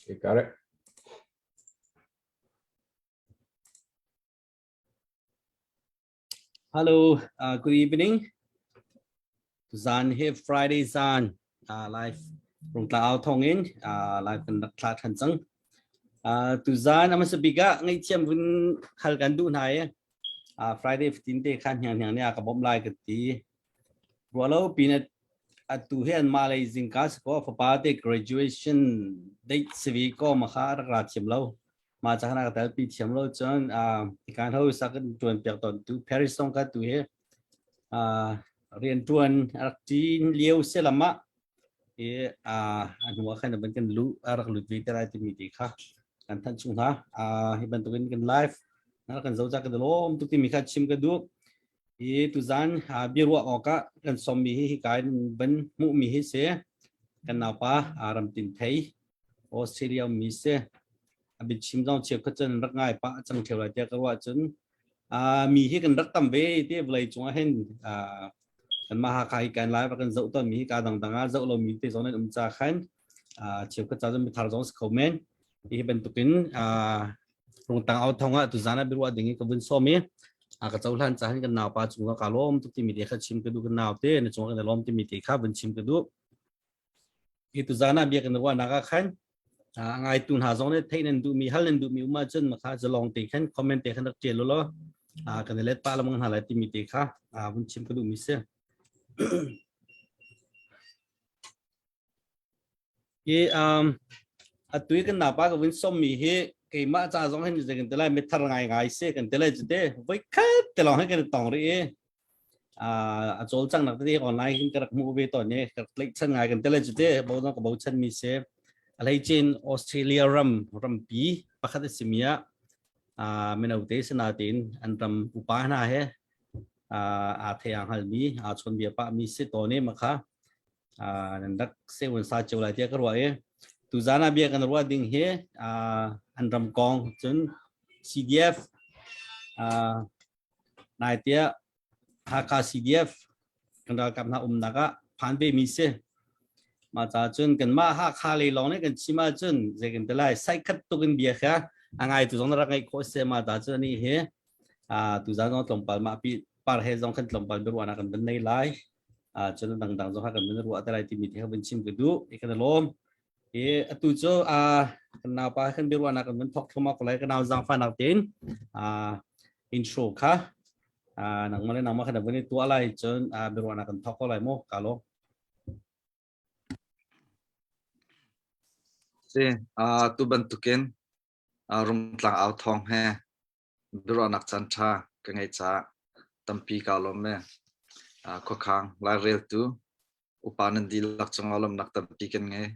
You got it. Hello, good evening. Zan he Friday zan live rungtla au thong in live kan rak thla than cang. Tu zan ama sabik ah ngaihthiam vun hal kan duh hna i Friday 15 te khan hniang hniang ne ka bawmh lai ka ti. Rualo pin atu hi an mah lei zingka si ko fapa te graduation date sivi ko ma kha rak ra thiam lo. Ma cha na ka tel pi thiam lo cun kan ho sak kan tuan piak ton tu Paris song ka tu hi rian tuan rak tin liu se lama i a hnu ah khan ban kan lu rak lut ve te lai timi ti kha kan thanh chung hna. Hi bantukin kan live na kan zo cha kan lom tuk timi kha chim ka duh. Hi tuzan biaruah awkah kan sawmmi hi hika in ban hmuhmi hi si. Kan naupa Ram Tin Thei Australia ummi si. A biachim zong cheukhat cun rak ngai pah cang ṭheo lai tiah ka ruah cun mi hi kan rak tam ve ti vawlei cungah hin kanmah Hakha hi kan lai kan zoh tawnmi hi ka dangdang ah zoh lomi te zong nan um ca khan cheukhat ca cun mithar zong si kho men. Hi bantukin rungtang au thong ah tuzan ah biaruah ding in ka vun sawm i a ka cohlan ca hin kan naupa cung ah ka lawm tuk timi te kha chim ka duh. Kan nau te na cung ah kan lawm timi te kha vun chim ka duh. Hi tuzan ah bia kan ruahnak ah khan a ngaitu hna zong nih theih nan duhmi, hal nan duhmi um ahcun makha zalong te khan comment te khan rak ṭial u law kan i let pah lengmang hna lai timi te kha vun chim ka duhmi si. Hi atu i kan napa ka vun sawmmi hi keimah ca zong hin zei kan ti lai, mithar ngai ngai si kan ti lai cu te. Voi khat te lawng hin kan i tong rih i a cawlcanghnak tete online hin ka rak hmuh ve tawn i ka rak tlaihchan ngai kan ti lai cu te. Bo zong ka bochan mi si. A hleicin Australia ram rampi pakhat a simi ah mino te sinatin an ram upa hna he aa thei aa hngalmi aa chawnbia pahmi si tawn i makha nan rak sewan sa cio lai tiah ka ruah i tuzan ah bia kan ruah ding hi an ram kong cun CDF nai tiah Hakha CDF kan ralkap hna umnak ah phan ve mi si. Mah ca cun kanmah Hakha lei lawng nih kan chim ahcun zei kan ti lai, saikhat tuk in bia kha a ngai tu zong na rak ngaih khawh si. Mah ta cun ani hi tuzan zong tlawmpal mah pi par he zong khan tlawmpal biaruahnak kan van nei lai. Cun dangdang zong kha kan van ruah te lai timi te kha van chim ka duh i kan i lawm. I atu cu kan naupa kan biaruahnak kan van thawk thluahmah ko lai. Ka nau zaangfahnak tein intro kha nangmah le nangmah kha na van i tuah lai, cun biaruahnak kan thawk ko lai mu. Ka lawm. Si, tu bantukin Rungtlang au thawng he biaruahnak caanṭha ka ngeih caah tampi kaa lawm e. Khuakhang laireltu upa nan dihlak cungah lawmhnak tampi kan ngei.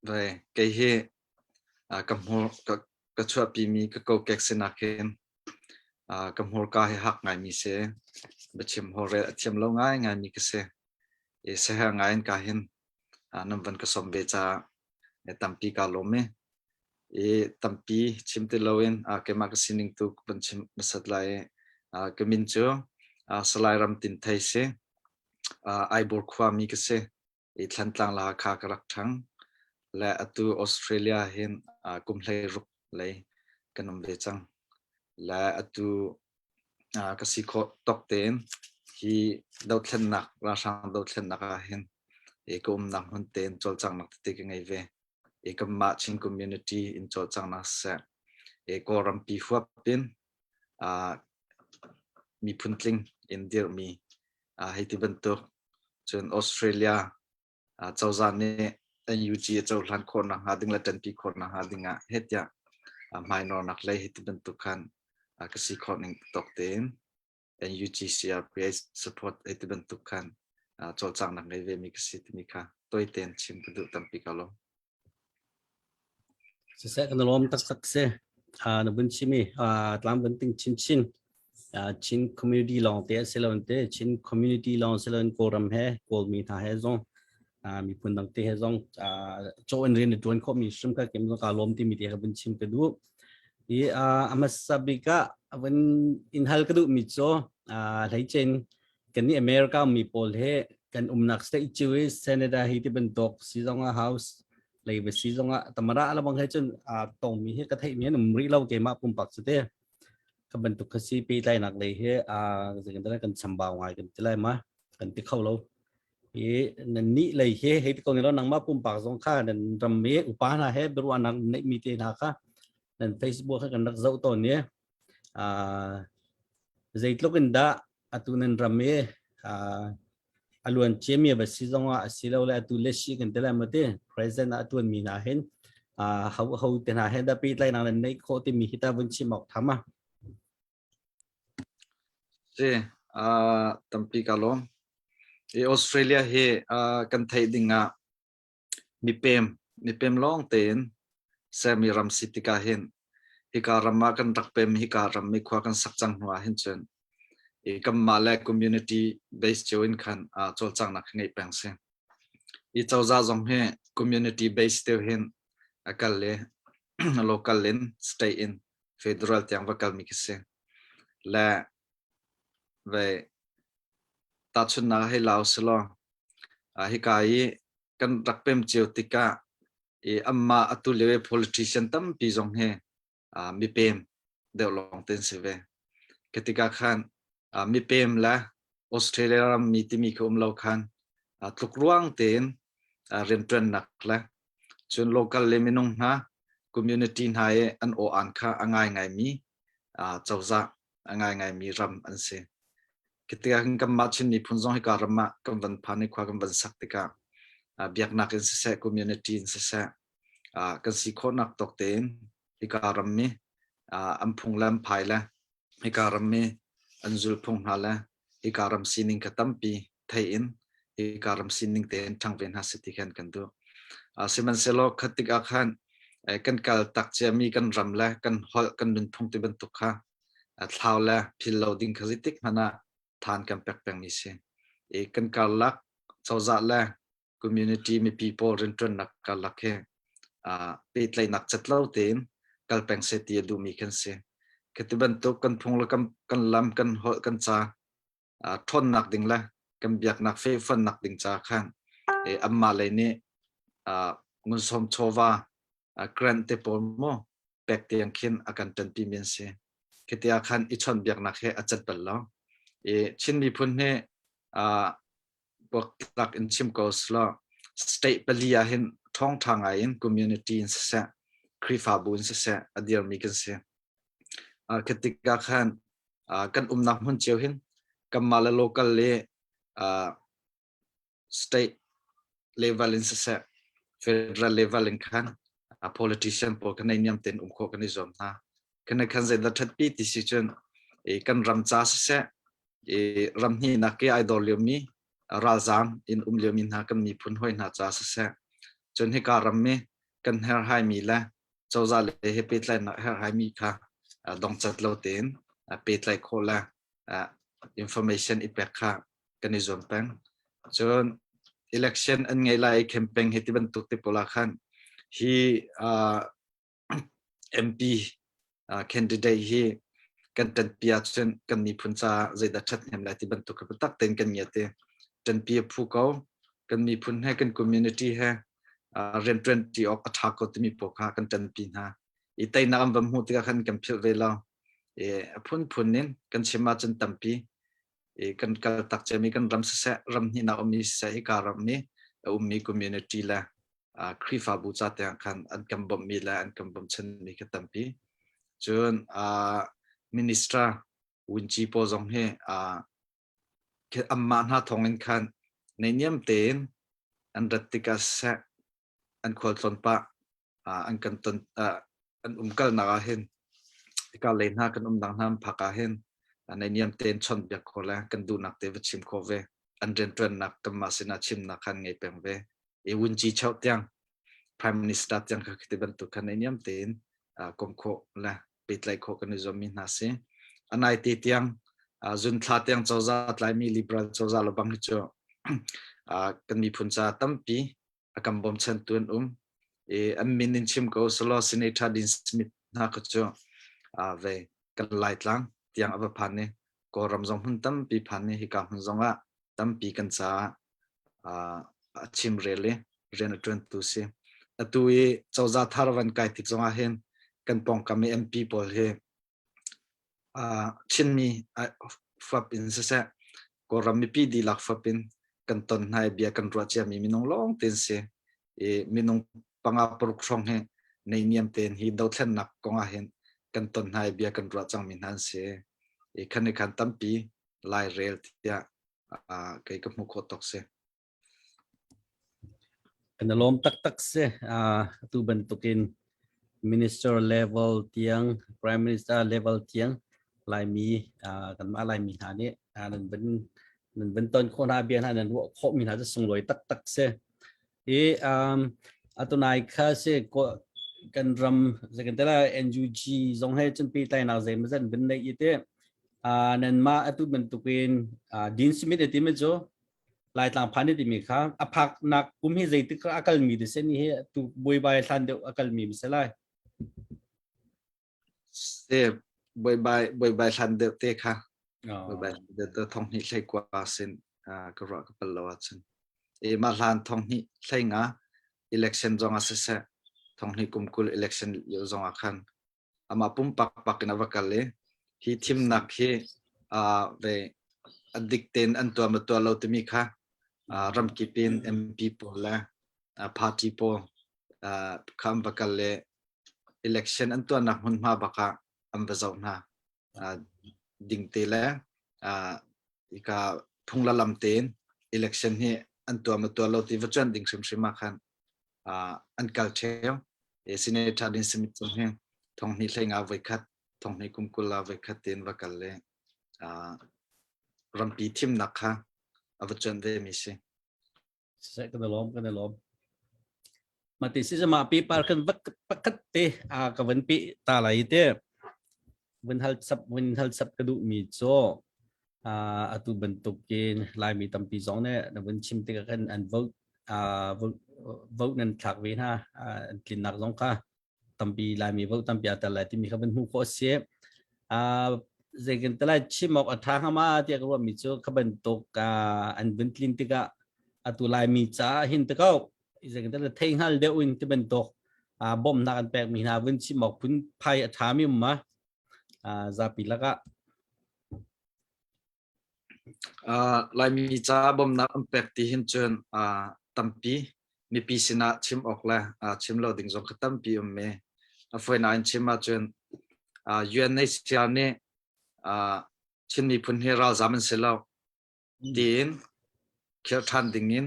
Ve kei hi ka hmur ka chuahpimi ka kokek sinak hin ka hmurka hi hak ngaimi si. Biachim holhrel a thiam lo ngaingaimi ka si. I siaherh ngai in ka hin nan van ka sawm ve caah tampi kaa lawm e. I tampi chim ti loin keimah ka sining tu ka van chim hmasat lai i ka min cu Salai Ram Tin Thei si. Aibur khuami ka si. I Thlantlang le Hakha ka rak ṭhang. Le atu Australia hin kum 16 lei kan um ve cang. Le atu ka si khawh tawk tein hi dothlennak, ralhrang dothlennak ah hin ka umnak hmun tein cawlcanghnak tete ka ngei ve. I kanmah Chin community in cawlcanghnak siseh, Kawlrampi huap in miphun tling in dirhmi hei ti bantuk cun Australia cozah nih NUG a cohlan khawh nakhnga ding le ṭanpi khawh nakhnga ding ah heh tiah hmainawrnak lei hi ti bantuk khan ka si khawh ning tawk tein NUG CRPH support hei ti bantuk khan cawlcanghnak ngei ve mi ka si timi kha tawi tein chim ka duh. Tampi ka lawm. Siseh, kan lawm taktak si. Na vun chim i tlam van ting chinchin Chin community lawng te si lo te, Chin community lawng si lo, Kawlram he Kawlmi hna he zong miphun dang te he zong chaw in rian tuan khawh mi hrim kha kem zong ka lawm timi te kha vun chim ka duh. I a hmasa bik ah vun in hal ka duh mi cu hleicen kan nih America mi pawl he kan umnak state cio i Canada hi ti bantuk si zong ah house. Lei va si zongah tamara la bang he cun a tongmi hi ka theihmi an um rih lo keimah pumpak cu te. Ka bantuk kha si pehtlainak lei hi a zeitin kan chambau ngai kan ti lai ma kan ti kho lo. I nan nih lei hi hei ti ko ni lo nangmah pumpak zong kha nan ram i upa hna he biaruahnak neihmi te hna kha nan Facebook kha kan rak zoh tawn i zeitluk in dah atu nan ram i a luan ciami va si zongah asilole atu le si kan ti lai maw ti president ah a tuanmi hna hin ho ho te hna he dah pehtlainak nan neih khawh timi hi ta vun chim awk tham a. Si, tampi ka lawm. I Australia hi kan theih ding ah mipem mipem lawng tein sermi ram si tikah hin hika ram ah kan rak pem hika ram mi khua kan sak cang hnu ah hin cun i kanmah le community based cio in khan cawlcanghnak ngeih peng si. I cozah zong hi community based deuh hin a kal i local in state in federal tiang va kalmi khi si. Le ve tahchunhnak hei la usilaw hika i kan rak pem cio tikah i anmah atu lio i politician tampi zong hi mipem deuh lawng te an si ve. Khi tikah khan mipem le Australia ram mi timi khi um lo khan tlukruang tein rianṭuannak le cun local le minung hna community hna i an aw-aan kha a ngaingaimi cozah a ngaingaimi ram an si. Khi tikah khan kanmah Chin miphun zong hika ram ah kan van phan i khua kan van sak tikah biaknak in siseh, community in siseh, kan si khawhnak tawk tein hika ram mi an phung le an phai le hika ram mi an zulphung hna le hika ram sining kha tampi thei in hika ram sining tein ṭhang ve hna seh ti khan kan duh. Sihmanhsehlaw khat tikah khan kan kal tak ciami kan ram le kan holh kan nunphung ti bantuk kha thlau le phil lo ding kha zeitik hmanh ah than kan pek pengmi si. I kan karlak cozah le community mipi pawl rianṭuannak karlak hi pehtlaihnak cat lo tein kal peng seh ti a duhmi kan si. Khi bantuk kan phung le kan lam kan holh kan ca ṭhawnnak ding le kan biaknak fehfuannak ding ca khan anmah lei nih ngunsawm chawva grant te pawl mu pek tiang khin a kan ṭanpi mi an si. Khi tiah khan i chawnhbiaknak he a cat bal lo. I Chin miphun hi buaktlak in chim ko selaw state pali ah hin ṭhawngṭha ngai in community in siseh, Khrihfabu in siseh a dirmi kan si. Khi tikah khan kan umnak hmun cio hin kanmah le local le state level in siseh federal level in khan politician pawl kan naihniam tein um khawh kan i zuam hna. Kan khan zeidah ṭhatpi ti si cun kan ram ca siseh ram hnihnak i ai dor liomi ralzaam in um liomi hna kan miphun hawi hna ca siseh cun hika ram i kan herhaimi le cozah le he pehtlaihnak herhaimi kha dongcat lo tein pehtlaih khawh le information i pek kha kan i zuam peng. Cun election an ngei lai i campaign hi ti bantuk te pawl ah khan hi MP candidate hi kan ṭanpi ahcun kan miphun caah zeidah ṭhathnem lai ti bantuk kha biatak tein kan ngiat i ṭanpi a phu ko. Kan miphun he kan community he rianṭuan ṭi awk a ṭha ko timi pawl kha kan ṭanpi hna. I teinak an va hmuh tikah khan kan philh ve lo. I a phunphun in kan chim ahcun tampi i kan kal tak ciami kan ram siseh, ram hnihnak ummi siseh, hika ram i a ummi community le Khrihfabu ca tiang khan an kan bawmhmi le an kan bawmchanmi kha tampi. Cun minister Wunci pawl zong hi anmah hna thawng in khan naihniam tein an rat tikah siseh an khualtlawn pah an kan ton an umkalnak ah hin hika lei hna kan umnak hna an phak ah hin naihniam tein chawnhbiak khawh le kan duhnak te va chim khawh ve an rianṭuannak kanmah sinah chimnak khan ngei peng ve i wunci chauh tiang prime minister tiang kha khi bantuk khan naihniam tein kom khawh le pehtlaih khawh kan i zuammi hna si. Anai te tiang zunthla tiang cozah tlaimi liberal cozah lo bang hi cu kan miphun ca tampi a kan bawmchantu an um. I an min in chim ko selaw Senator Dean Smith hna kha cu ve kan Laitlang tiang a va phan i Kawlram zong hmun tampi phan i hika hmun zong ah tampi kan caah a chimrel i rian a ṭuantu si. Atu i cozah thar van kai tik zongah hin kan pawngkam i MP pawl hi Chinmi fuap in siseh, Kawlram mipi dihlak fuap in kan ton hna i bia kan ruah ciami minung lawng te an si. I minung panga paruk hrawng hi neihniam tein hi dothlennak kong ah hin kan ton hna i bia kan ruah cangmi hna an si. I khan i khan tampi lairel tiah kei ka hmuh khawh tawk si. Kan i lawm taktak si. Atu bantukin minister level tiang, prime minister level tiang Laimi kanmah Laimi hna nih nan van nan van ton khawh hna bia hna nan ruah khawhmi hna cu sunglawi taktak si. I atunai kha si kan ram zeikan tela NUG zong he cun pehtlainak zeimawzat van neih i te nanmah atu bantukin Dean Smith a timi cu Laitlang phan i timi kha a phaknak kum hi zeitik a kalmi ti si ni hi tu buaibai hlan deuh a kalmi mi si lai. Se buaibai buaibai hlan deuh te kha buaibai deuh te thong hnih hlei kwa sin ka ruah ka pal lo ahcun e ma hlan thong hnih hlei nga election zong a siseh thong hnih kum 20 election lio zong ah khan amah pumpak pak in a va kal i hi thimnak hi ve a dik tein an tuah ma tuah lo timi kha ramkip in MP pawl le party pawl kha an va kal le election an tuahnak hmunhma bak ah an va zoh hna. Dingte le ika phung la lam tein election hi an tuah ma tuah lo ti va cuan ding hrimhrim ah khan an kal ṭheo. Senator Dean Smith zong hi thong hnih hlei nga voi khat, thong hnih kum 20 ah voi khat tein va kal le rampi thimnak kha a va cuanh ve mi si. Siseh kan i lawm, kan i lawm. Mati si ma paper kan vak pakhat te a ka van pi ta lai te. Vun hal sap vun hal sap ka duh mi cu atu bantukin Laimi tampi zong nih na vun chim tikah khan an vote vote nan thlak ve hna an tlinnak zong kha tampi Laimi vote tampi aa tel lai timi kha van hmuh khawh a si. Zeikin talai chim awk a ṭha hnga ma tiah ka ruahmi cu kha bantuk an vun tlin tikah atu Laimi caah hin te ko zeikin talai thei hngal deuh in ti bantuk bawmhnak an pekmi hna vun chim awk phun phai a ṭhami um ma zapi lakah. Laimi ca bawmhnak an pek ti hin cun tampi mipi sinah chim awk le chim lo ding zong kha tampi um me. A fawinak in chim ahcun UNHCR nih Chin miphun hi ralzam an si lo tiin khirh ṭhan ding in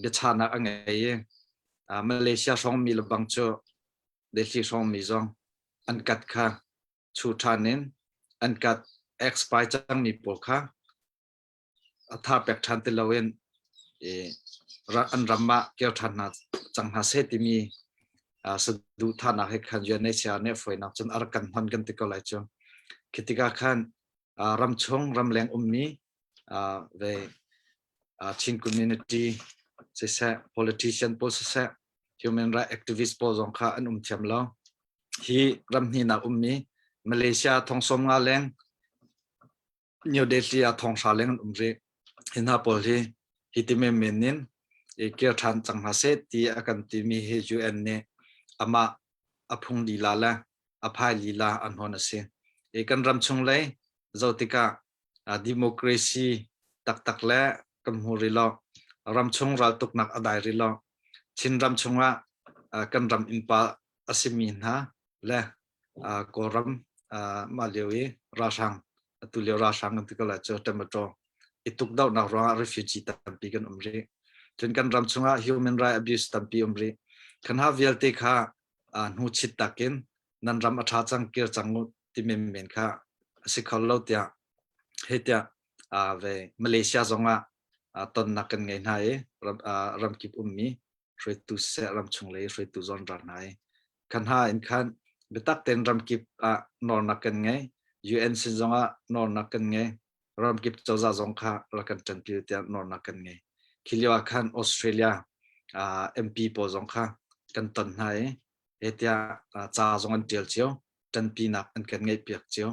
biachahnak a ngei i Malaysia hrawngmi lebang cu Delhi hrawngmi zong an kat kha chu ṭhan in an kat expire cangmi pawl kha a tha pek ṭhan ti loin an ram ah kir ṭhan hna cang hna seh timi saduhthahnak he khan UNHCR nih a fawinak cun a rak kan hman kan ti ko lai cu. Khi tikah khan ramchung ramleng ummi ve Chin community siseh politician pawl siseh human right activist pawl zong kha an um thiam lo. Hi ram hnihnak ummi Malaysia thong 50 leng New Delhi ah thong hra leng an um rih. Hi hna pawl hi hi ti menmen in i kir ṭhan cang hna seh ti a kan timi hi UN nih amah a phung lila le a phai lila an hon a si. I kan ram chung lei zoh tikah democracy taktak le kan hmu rih lo. Ramchung raltuknak a dai rih lo. Chin ram chungah kan ram innpa a simi hna le Kawlram mah lio i ralhrang atu lio ralhrang kan ti ko lai cu tomato i tukdohnak ruangah refugee tampi kan um rih. Cun kan ram chungah human right abuse tampi um rih. Kan ha vialte kha hnu chit takin nan ram a ṭha cang kir cang u ti menmen kha a si kho lo tiah hei tiah ve Malaysia zongah tonnak kan ngei hna i ramkip ummi hruaitu siseh ramchung lei hruaitu zawn ra hna i khan ha in khan biatak tein ramkip ah nawlnak kan ngei UN sin zongah nawlnak kan ngei ramkip cozah zong kha rak kan ṭanpi tiah nawlnak kan ngei khi lio ah khan Australia MP pawl zong kha kan ton hna i he tiah ca zong an ṭial cio ṭanpinak an kan ngeihpiak cio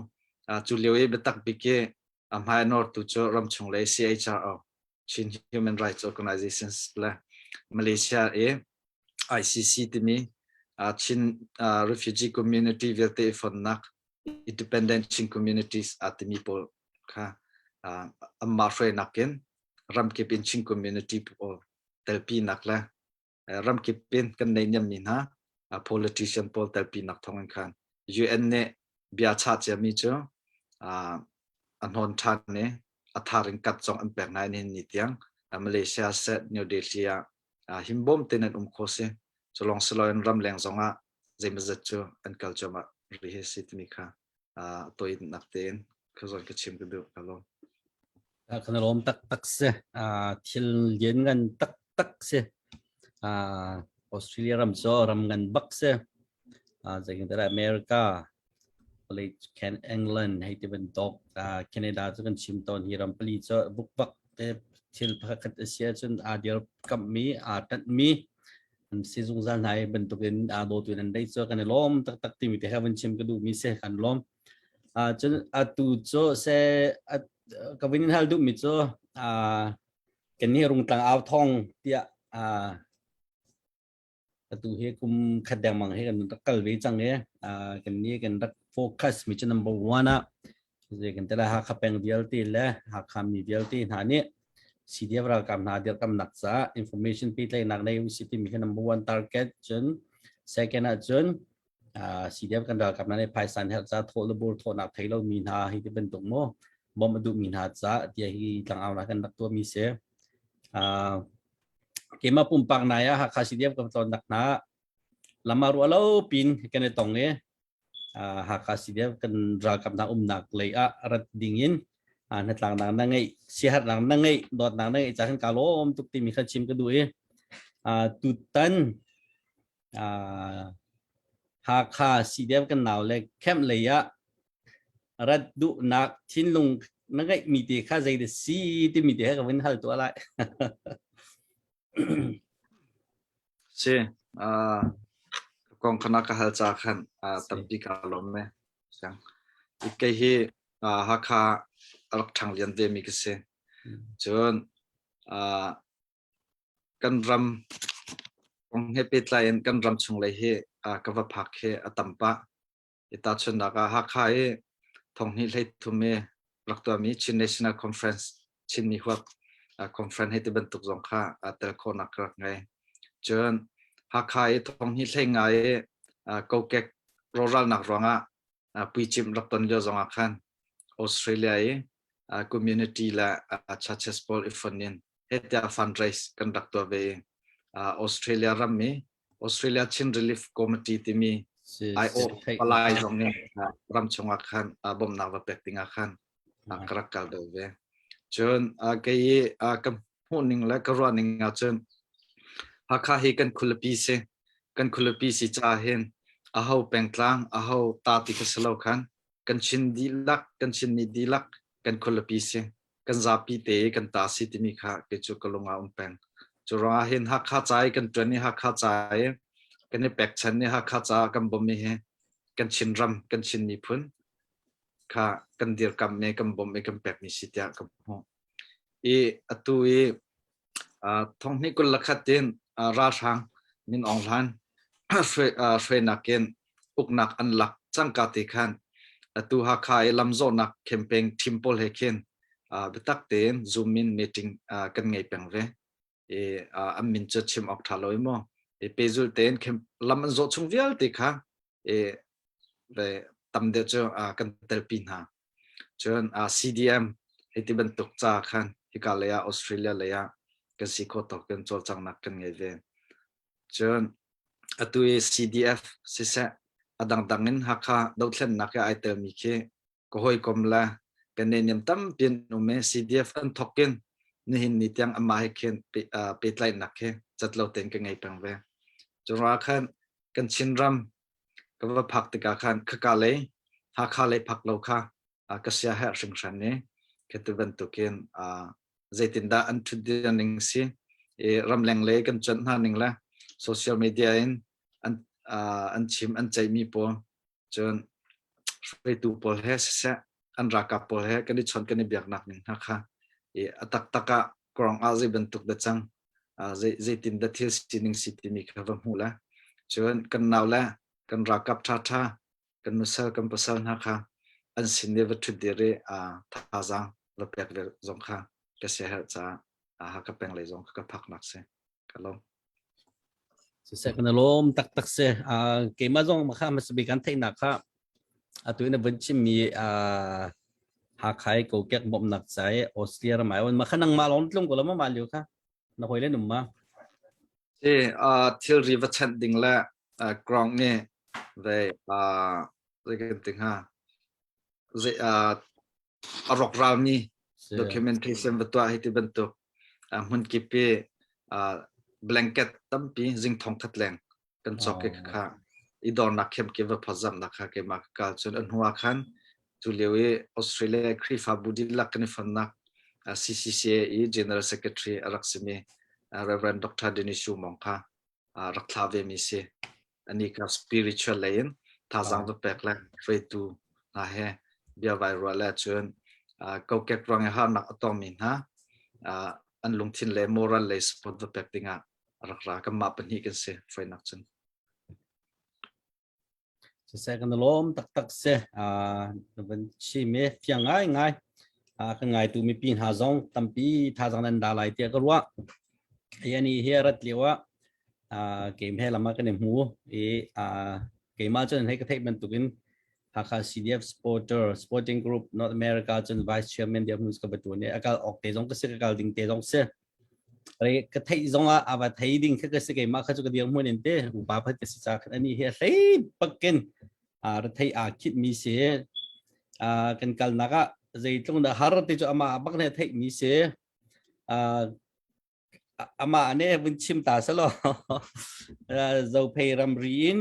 cu lio i biatak bik i a hmai nawrtu cu ramchung lei CHRO Chin Human Rights Organizations le Malaysia i ICC timi Chin refugee community vialte i fonnak independent Chin communities aa timi pawl kha anmah hruainak in ramkip in Chin community pawl telpinak le ramkip in kan neihniammi hna politician pawl telpinak thawng in khan UN nih bia chah ciami cu a hnawn ṭhan i a thar in kat zong an pek hna i nihin ni tiang Malaysia seh New Delhi ah himbawm tein an um kho si. Cu lawng si loin ramleng zongah zeimawzat cu an kal cuahmah rih hi si timi kha tawinak tein ka zawn ka chim ka duh ka lawm. Kan lawm taktak si. Thil lian ngan taktak si. Australia ram cu ram ngan bak si. Zeitintiah America, England hei ti bantuk Canada cu kan chim tawn hi ram pali cu bukbak te thil pakhat a si ahcun aa dirkamhmi aa ṭanhmi an si zungzal hna i bantukin aa dawtu in an dei cu kan i lawm taktak timi te kha van chim ka duhmi si kan lawm. Cun atu cu se ka vun in hal duhmi cu kan nih Rungtlang au thong tiah Atu hi kum khat dengmang hi kan rak kal ve cang i kan nih kan rak focus mi cu number one ah zei kan tela Hakha peng vialte le Hakha mi vialte hna nih CDF ralkap hna dirkamnak caah information pehtlaihnak nei usih timi khi number one target cun second ah cun CDF kan ralkap hna nih phaisa an herh caah thawh le bur thawhnak thei lo mi hna hi ti bantuk mu bawmh a duh mi hna caah tiah hi tlangau kan rak tuah mi si. Keimah pumpak nai ah Hakha CDF ka tlawnnak hna lam ah ruah lo pin kan i tong i Hakha CDF kan ralkap hna umnak lei ah rat ding in hnatlaknak na ngeih siaherhnak na ngeih dawtnak na ngeih caah khan kaa lawm tuk timi kha chim ka duh i tutan Hakha CDF kan nau le camp lei ah rat duhnak thinlung na ngeihmi te kha zei dah si timi te kha ka vun hal tuah lai. Si, kong khana ka hal ca khan tampi ka lawm me. Siang. Kei hi Hakha rak ṭhang lian ve mi ka si. Cun kan ram kong he pehtlai in kan ram chung lei hi ka va phak hi a tam pah. I tahchunhnak ah Hakha i thonghnih 33 i rak tuahmi Chin National Conference Chinmi huap conference hei ti bantuk zong kha tel khawhnak ka rak ngei. Cun Hakha i thonghnih 15 i kokek rawhralnak ruangah puicimh rak ton lio zongah khan Australia i community le churches pawl i fon in heh fundraise kan rak tuah ve i Australia ram i Australia Chin Relief Committee timi IO palai zong nih ram chungah khan bawmhnak va pek dingah khan ka rak kal deuh ve. Cun kei i ka hmuh ning le ka ruah ning ahcun Hakha hi kan khualipi si. Kan khualipi si caah hin aho pengtlang, aho ta ti kha si lo khan kan Chin dihlak, kan Chinmi dihlak kan khualipi si. Kan zapi te kan ta si timi kha kei cu ka lung ah um peng. Cu ruangah hin Hakha ca i kan ṭuan i Hakha ca i kan i pekchan i Hakha caah kan bawmh i hi kan Chinram, kan Chin miphun kha kan dirkamh i kan bawmh i kan pekmi si tiah ka hmuh. I atu i thonghnih 21 in ralhrang Min Aung Hlaing hruainak in uknak an lak cangka te khan atu Hakha i lamzawhnak campaign team pawl he khin biatak tein Zoom in meeting kan ngei peng ve. I an min cu chim awk ṭha lo i mu. I pehzulh tein lam an zawh chung vialte kha i tam deuh cu kan telpi hna. Cun CDM hei ti bantuk ca khan hika lei ah Australia lei ah kan si khawh tawk in cawlcanghnak kan ngei ve. Cun atu i CDF siseh a dangdang in Hakha dothlennak i ai telmi khi ka hawikom le kan neihniam tampi an um i CDF an thawk in nihin ni tiang amah he khin pehtlaihnak hi cat lo tein ka ngei peng ve. Cu ruangah khan kan Chinram ka va phak tikah khan khaka lei Hakha lei phak lo kha ka sia herh hringhran i khi bantukin zeitindah an ṭhutdir ning si i ramleng lei kan cuanh hna ning le social media in an an chim an ceihmi pawl cun hruaitu pawl he siseh an ralkap pawl he kan i chawnh kan i biaknak ning hna kha i a taktak ah korong ah zei bantuk dah cang. Zeitin dah thil sining si timi kha va hmuh le cun kan nau le kan ralkap ṭhaṭha kan nusal kan pasal hna kha an sin i va ṭhut dir i thazaang va pek ve zong kha ka siaherh caah Hakha peng lei zong ka phaknak si. Ka lawm. Siseh kan lawm taktak si. Keimah zong kha hmasabik kan theihnak kha atu in vun chimmi Hakha i kokek bawmhnak ca i Australia ram ai on ma kha nangmah lawng tlung ko lo ma mah lio kha na hawi le num ma? Si thilri va chanh ding le ground nih ve zei kan ti hnga zei a rawkralmi documentation va tuah hi ti bantuk hmun kip i blanket tampi zing thong khat leng kan cawk i kha i dornak khem ke va phawtzamnak kha keimah ka kal. Cun a hnu ah khan cu lio i Australia Khrihfabu dihlak kan i fonnak CCCA i General Secretary a rak simi Reverend Dr. Dennis Yu Mong kha rak thla ve mi si. Ani ka spiritual lei in thazaang va pek le hruaitu hna he bia vai ruah le cun kokek ruang i harnak a tongmi hna an lungthin le moral lei support va pek dingah a rak ra. Kanmah pahnih kan si hruainak cun. Siseh kan lawm taktak si. Na van chim i fiang ngaingai. Kan ngaitu mipi hna zong tampi thazaang nan da lai tiah ka ruah. Hi ani hi a rat lio ah keim he lam ah kan i hmu i keimah cun hei ka theih bantukin Hakha CDF supporter Sporting Group North America cun Vice Chairman dia hmun ka va tuan i a kal awk te zong ka si, ka kal ding te zong si. Re ka theih zong ah a va thei ding kha ka si. Keimah kha cu ka dirhmun in te upa phat ka si ca khan ani hi a hlei bakin a ra thei aa khit mi si. A kan kalnak ah zeitlung dah har ti cu ama bak ne theih mi si. A ama ne vun chim ta salo Zophei ramri in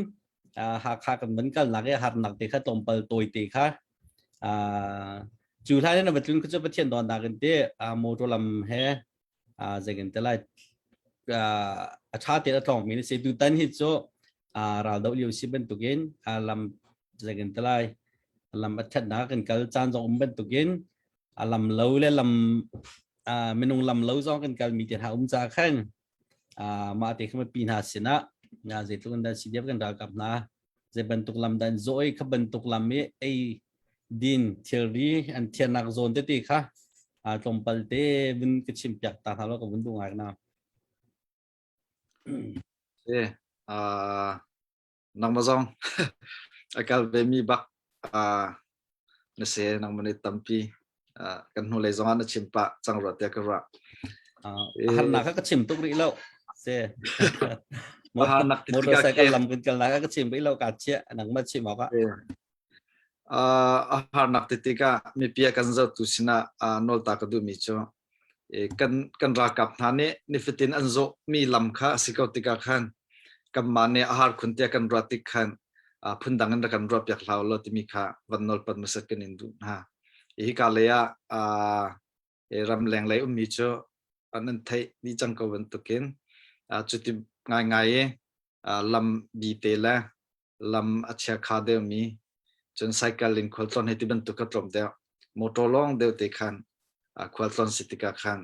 Hakha kan van kalnak i harnak te kha tlawmpal tawi te kha cu hlan in va tlun khu cu Pathian dawtnak in te motor lam he zeikin te lai a tha te a tlawng mi ni si. Tutan hi cu ral do lio si bantukin lam zeikin te lai lam a thatnak kan kal caan zong um bantukin a lam lo le lam minung lam lo zong kan kal mi te hna um ca khan mah te kha pi hna sinah zeitluk in dah CDF kan ralkap hna zei bantuk lam dan zawh i kha bantuk lam i ei din thilri an thiannak zawn tete kha tlawmpal te vun ka chim piak ta hna lo ka vun duh ngai na. Eh nangmah zong a kal ve mi bak na si. Nangmah nih tampi kan hnulei zong ah na chim pah cang rua tiah ka ruah. Harnak kha ka chim tuk rih lo se. Motorcycle lam kan kal nak ka chim rih lo, ka chia nangmah chim awk ah. A harnak ti tikah mipi a kan zohtu sinah nawl ta ka duhmi cu kan ralkap hna nih nifatin an zawhmi lam kha a si ko tikah khan kanmah nih a har khun tiah kan ruah tik khan phundang in rak kan ruah piak hlah law timi kha van nawlpat hmasat kan in duh hna. Hika lei ah ramleng lei ummi cu an theih dih cang ko bantukin cuti ngaingai i lam bi te le lam a chiakha deuhmi cun cycle in khualtlawn hei ti bantuk kha tlawm deuh, motor lawng deuh te khan khualtlawn si tikah khan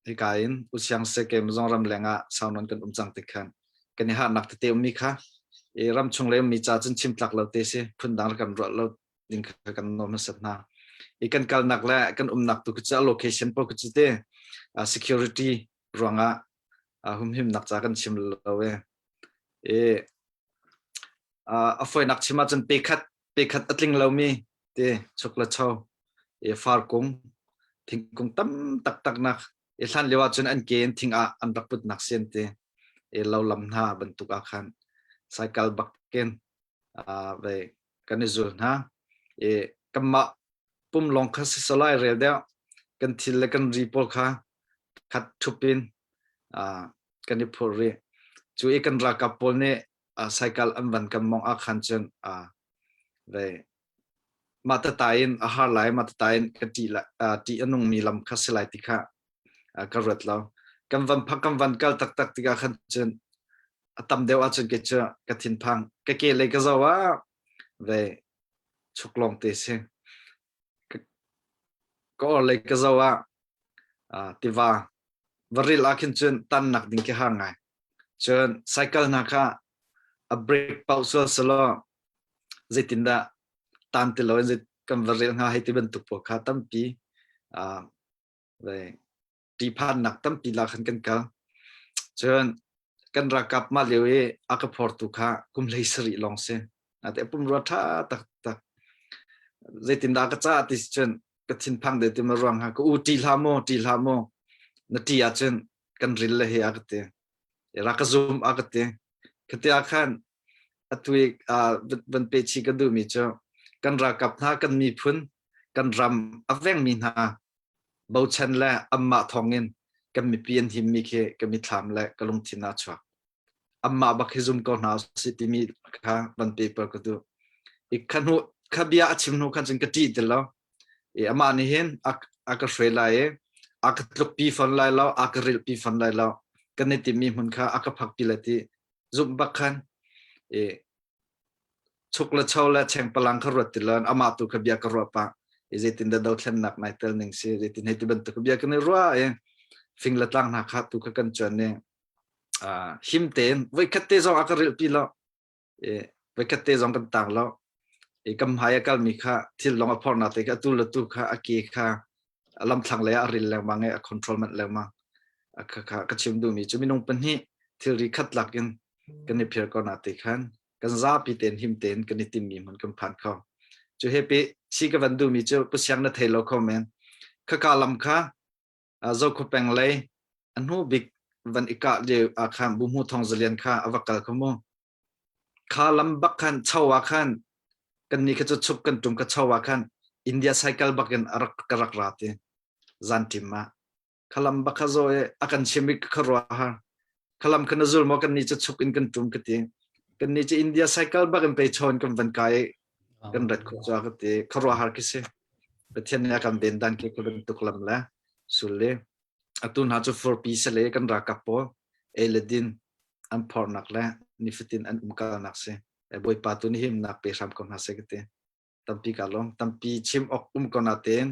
hika in usiang sekem zong ramleng ah saunawn kan um cang tik khan kan i harnak tete ummi kha i ramchung le ummi ca cun chim tlak lo te si, phundang kan ruah lo ding kha kan nawl hmasat hna i kan kalnak le kan umnak tu cu location po cu te security ruangah humhimnak ca kan chim lo e. I a fawinak chim ahcun pe khat pe khat a tling lomi te chuk le cho i farkung thingkung tam taktak nak i hlan lio ahcun an ke in thing ah an rak putnak sian te i lo lam hna bantuk ah khan cycle bakin ve kan i zul hna i kanmah pum lawng kha si salai rel deuh kan thil le kan ri pawl kha khat thup in kan i phur rih. Cu i kan ralkap pawl nih cycle an van kan mong ah khan cun ve mah tata in a har lai, mah tata in ka ṭih ṭih a nungmi lam kha si lai ti kha ka ruat lo. Kan van phak kan van kal taktak tikah khan cun a tam deuh ahcun kei cu ka thinphang. Ka ke lei ka zoh ah ve chuk lawng te si. Ka or lei ka zoh ah tiva. Va ril ah khin cun tannak ding khi har ngai. Cun cycle hna kha a brake pauh sual selaw zeitindah tan ti loin kan va rel hnga hei ti bantuk pawl kha tampi ṭihphannak tampi lak khan kan kal. Cun kan ralkap mah lio i a ka phortu kha kum 17 lawng si. Ate pumrua ṭha taktak. Zeitindah ka caah ti si cun ka thinphang de ti ma ruang ha ka u ṭih hlah maw ṭih hlah maw na ṭih ahcun kan ril le he a ka ti. Ra ka zum a ka ti. Khati ah khan atu i van pe chi ka duhmi cu kan ralkap hna kan miphun kan ram a vengmi hna bochan le anmah thawngin kan mipi an himmi khi ka mithlam le ka lungthin ah a chuak. Anmah bak hi zum ko hna usih timi kha van paper ka duh. I kha hnu kha bia a chim hnu khan cun ka ṭih ti lo. I amah nih hin a ka hruai lai i a ka tlukpi fawn lai lo, a ka rilhpi fawn lai lo. Kan i timmi hmun kha a ka phakpi lai ti zumh bak khan i chuk le cho le chengpalang kha ruat ti lo amah tu kha bia ka ruah pah i zeitin dah dothlennak nai tel ning si zeitin hei ti bantuk bia kan i ruah i fing le tlang hna kha tu kha kan chuan i him tein voikhat te zong a ka rilh pi lo i voikhat te zong kan tang lo i kam hmai a kalmi kha thil lawng a phornak te kha atu le tu kha a ke kha lamthlang lei ah a ril lengmang i a control manh lengmang. Kha ka chim duhmi cu minung pahnih thilri khat lak in kan i phir ko na te khan kan zapi tein him tein kan i timmi hmun kan phan kho. Cu he pi chi ka van duhmi cu pusiang na thei lo kho men. Khaka lam kha Zokhua peng lei a hnu bik van i kah lio ah khan Buhmu Thong Zalian kha a va kal kho mu. Kha lam bak khan cho ah khan kannih kha cu chuk kan tum ka cho ah khan India cycle bak in a rak ka rak ra ti zan tim ah khalam bak kha zo e a kan chim i ka ruah har khalam kha na zul maw kannih cu chuk in kan tum ka ti kannih cu India cycle bak in pe chawn kan van kai kan rat khawh cu ka ti khuaruah har khi si Pathian nih a kan ven dan khi ka bantuk lam le sul le atu hna cu furpi sale kan ralkap pawl ei le din an phornak le nifatin an umkalnak si Bawipa tu nih himnak pe hram ko hna seh ka ti. Tampi ka lawm. Tampi chim awk um ko natein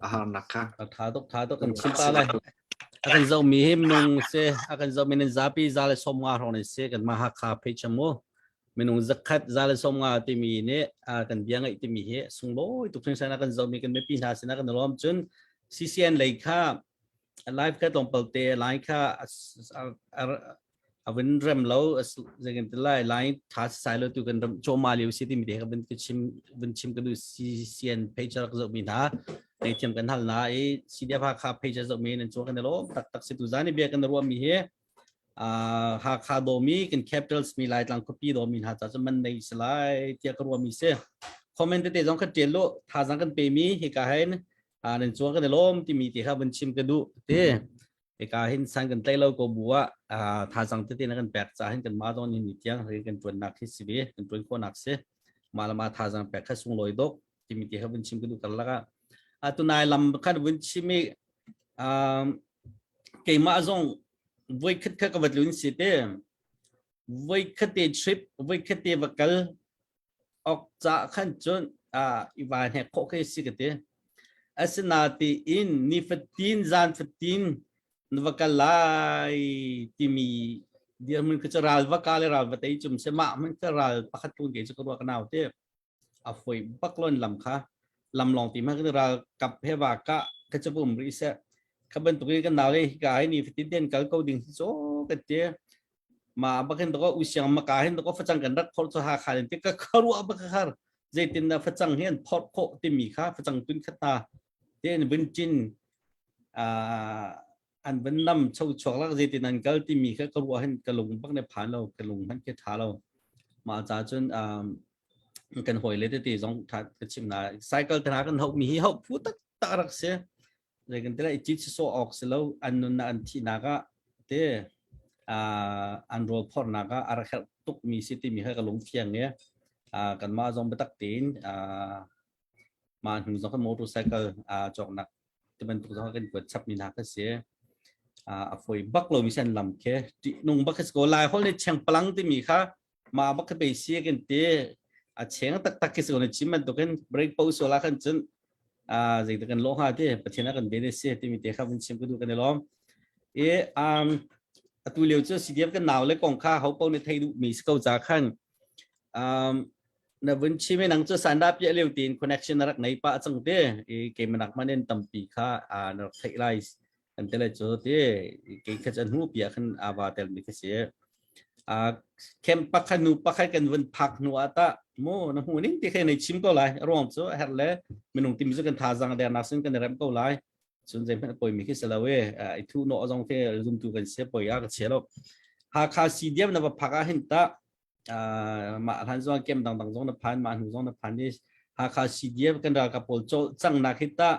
a harnak kha. Tha tuk tha tuk kan chim pa lai. A kan zoh mi hi minung se a kan zoh mi nan zapi za le 50 hrawng nan si kan mah Hakha page mu minung zakhat za le 50 timi nih kan bia ngaih timi hi sunglawi tuk hringhran a kan zoh mi kan mipi hna sinah kan lawm cun CCN lei kha live kha tlawmpal te lai kha a vun rem lo zeikan ti lai lai tha sai lo tu kan ram choma liu si timi te ka vun chim vun chim ka du CCN page rak zoh mi hna nei thiam kan hal na i CDF Hakha page zoh mi nan chu kan lo tak tak si tu zani bia kan ruah mi hi Hakha do mi kan capitals mi lai tlang khuapi do mi hna cha chu man nei salai tia ka ruah mi si comment te zong kha tial lo tha zang kan pe mi hi ka hein nan chuang kan lom ti mi te kha vun chim ka du te hika hin san kan tlai lo ko bu ah thazang tete na kan pek ca hin kan ma don ni tiang ri kan tuan nak hi si ve kan tuan kho nak si ma lama thazang pek kha sung loi dok timi ti kha vun chim ka du kar laka atunai lam khan vun chim i keimah zong voi khat kha ka vat lun si te voi khat te trip voi khat te va kal ok ca khan cun i va hnek khawh khi si ka ti. Asinatiin nifatin zan fatin na va kal lai timi dirhmun khi cu ral va ka le ral va tei cum se mah hmanh kha ral pakhat tun ke cu ka ruah ka nau te a foi bak lon lam kha lam long ti ma kan ral kap he wa ka ka chu pum ri se kha bantuk in kan nau le hi ka hi ni fatin ten kal ko ding so ka ti ma bakin to ko usiang ma ka hin to ko facang kan rak phor chu ha kha ti ka kharua ba khar zeitin na facang hi an phor kho timi kha facang tun khata te an vun chin a an vun nam cho chuak lak zeitin an kal timi kha ka ruah hin ka lung bak ne phan lo ka lung han ke tha lo ma cha chun kan hoi le te te zong tha ka chim na cycle tana kan hau mi hi hau phu tak tak rak se Zei kan ti lai cit sawh awk si lo an nunnak an thihnak ah te an rawl phornak ah a rak herh tukmi si timi kha ka lung fiang i kanmah zong biatak tein mah hnu zong kan motorcycle cawknak ti bantuk zong kan kuat chapmi hna kha si. A fawi bak lomi si an lam khi ṭihnung bak khi si ko. Lai holh nih chengpalang timi kha mah bak khi pei si kan ti. A cheng taktak khi si ko na chim bantukin break po sual ah khan cun zeidah kan lawh hnga ti Pathian a kan ven si timi te kha vun chim ka duh kan i lawm. I um atu lio cu CDF kan nau le kong kha ho po ni thei duh mi si ko ca khan um na vun chim nang cu sanda pia lio tin connection na rak nei pa chang te i ke manak manin tampi kha na rak theih lai an te le cu ti ke kha chan hu pia khan awa tel mi kha si a kem pakhat nu pakhat kan vun phak hnu ata mu na hmu ning ti khe nei chim ko lai ruang cu her le minung tim zu kan thazang der nak sin kan rem ko lai cun zeihmanh poi mi khi si lo e i thu no zong te zumtu kan se poi a ka che lo Hakha CDM na va phak ah hin ta mah hlan zong kem dangdang zong na phan mah hnu zong na phan i Hakha CDF kan ralkap pawl cang nak hi ta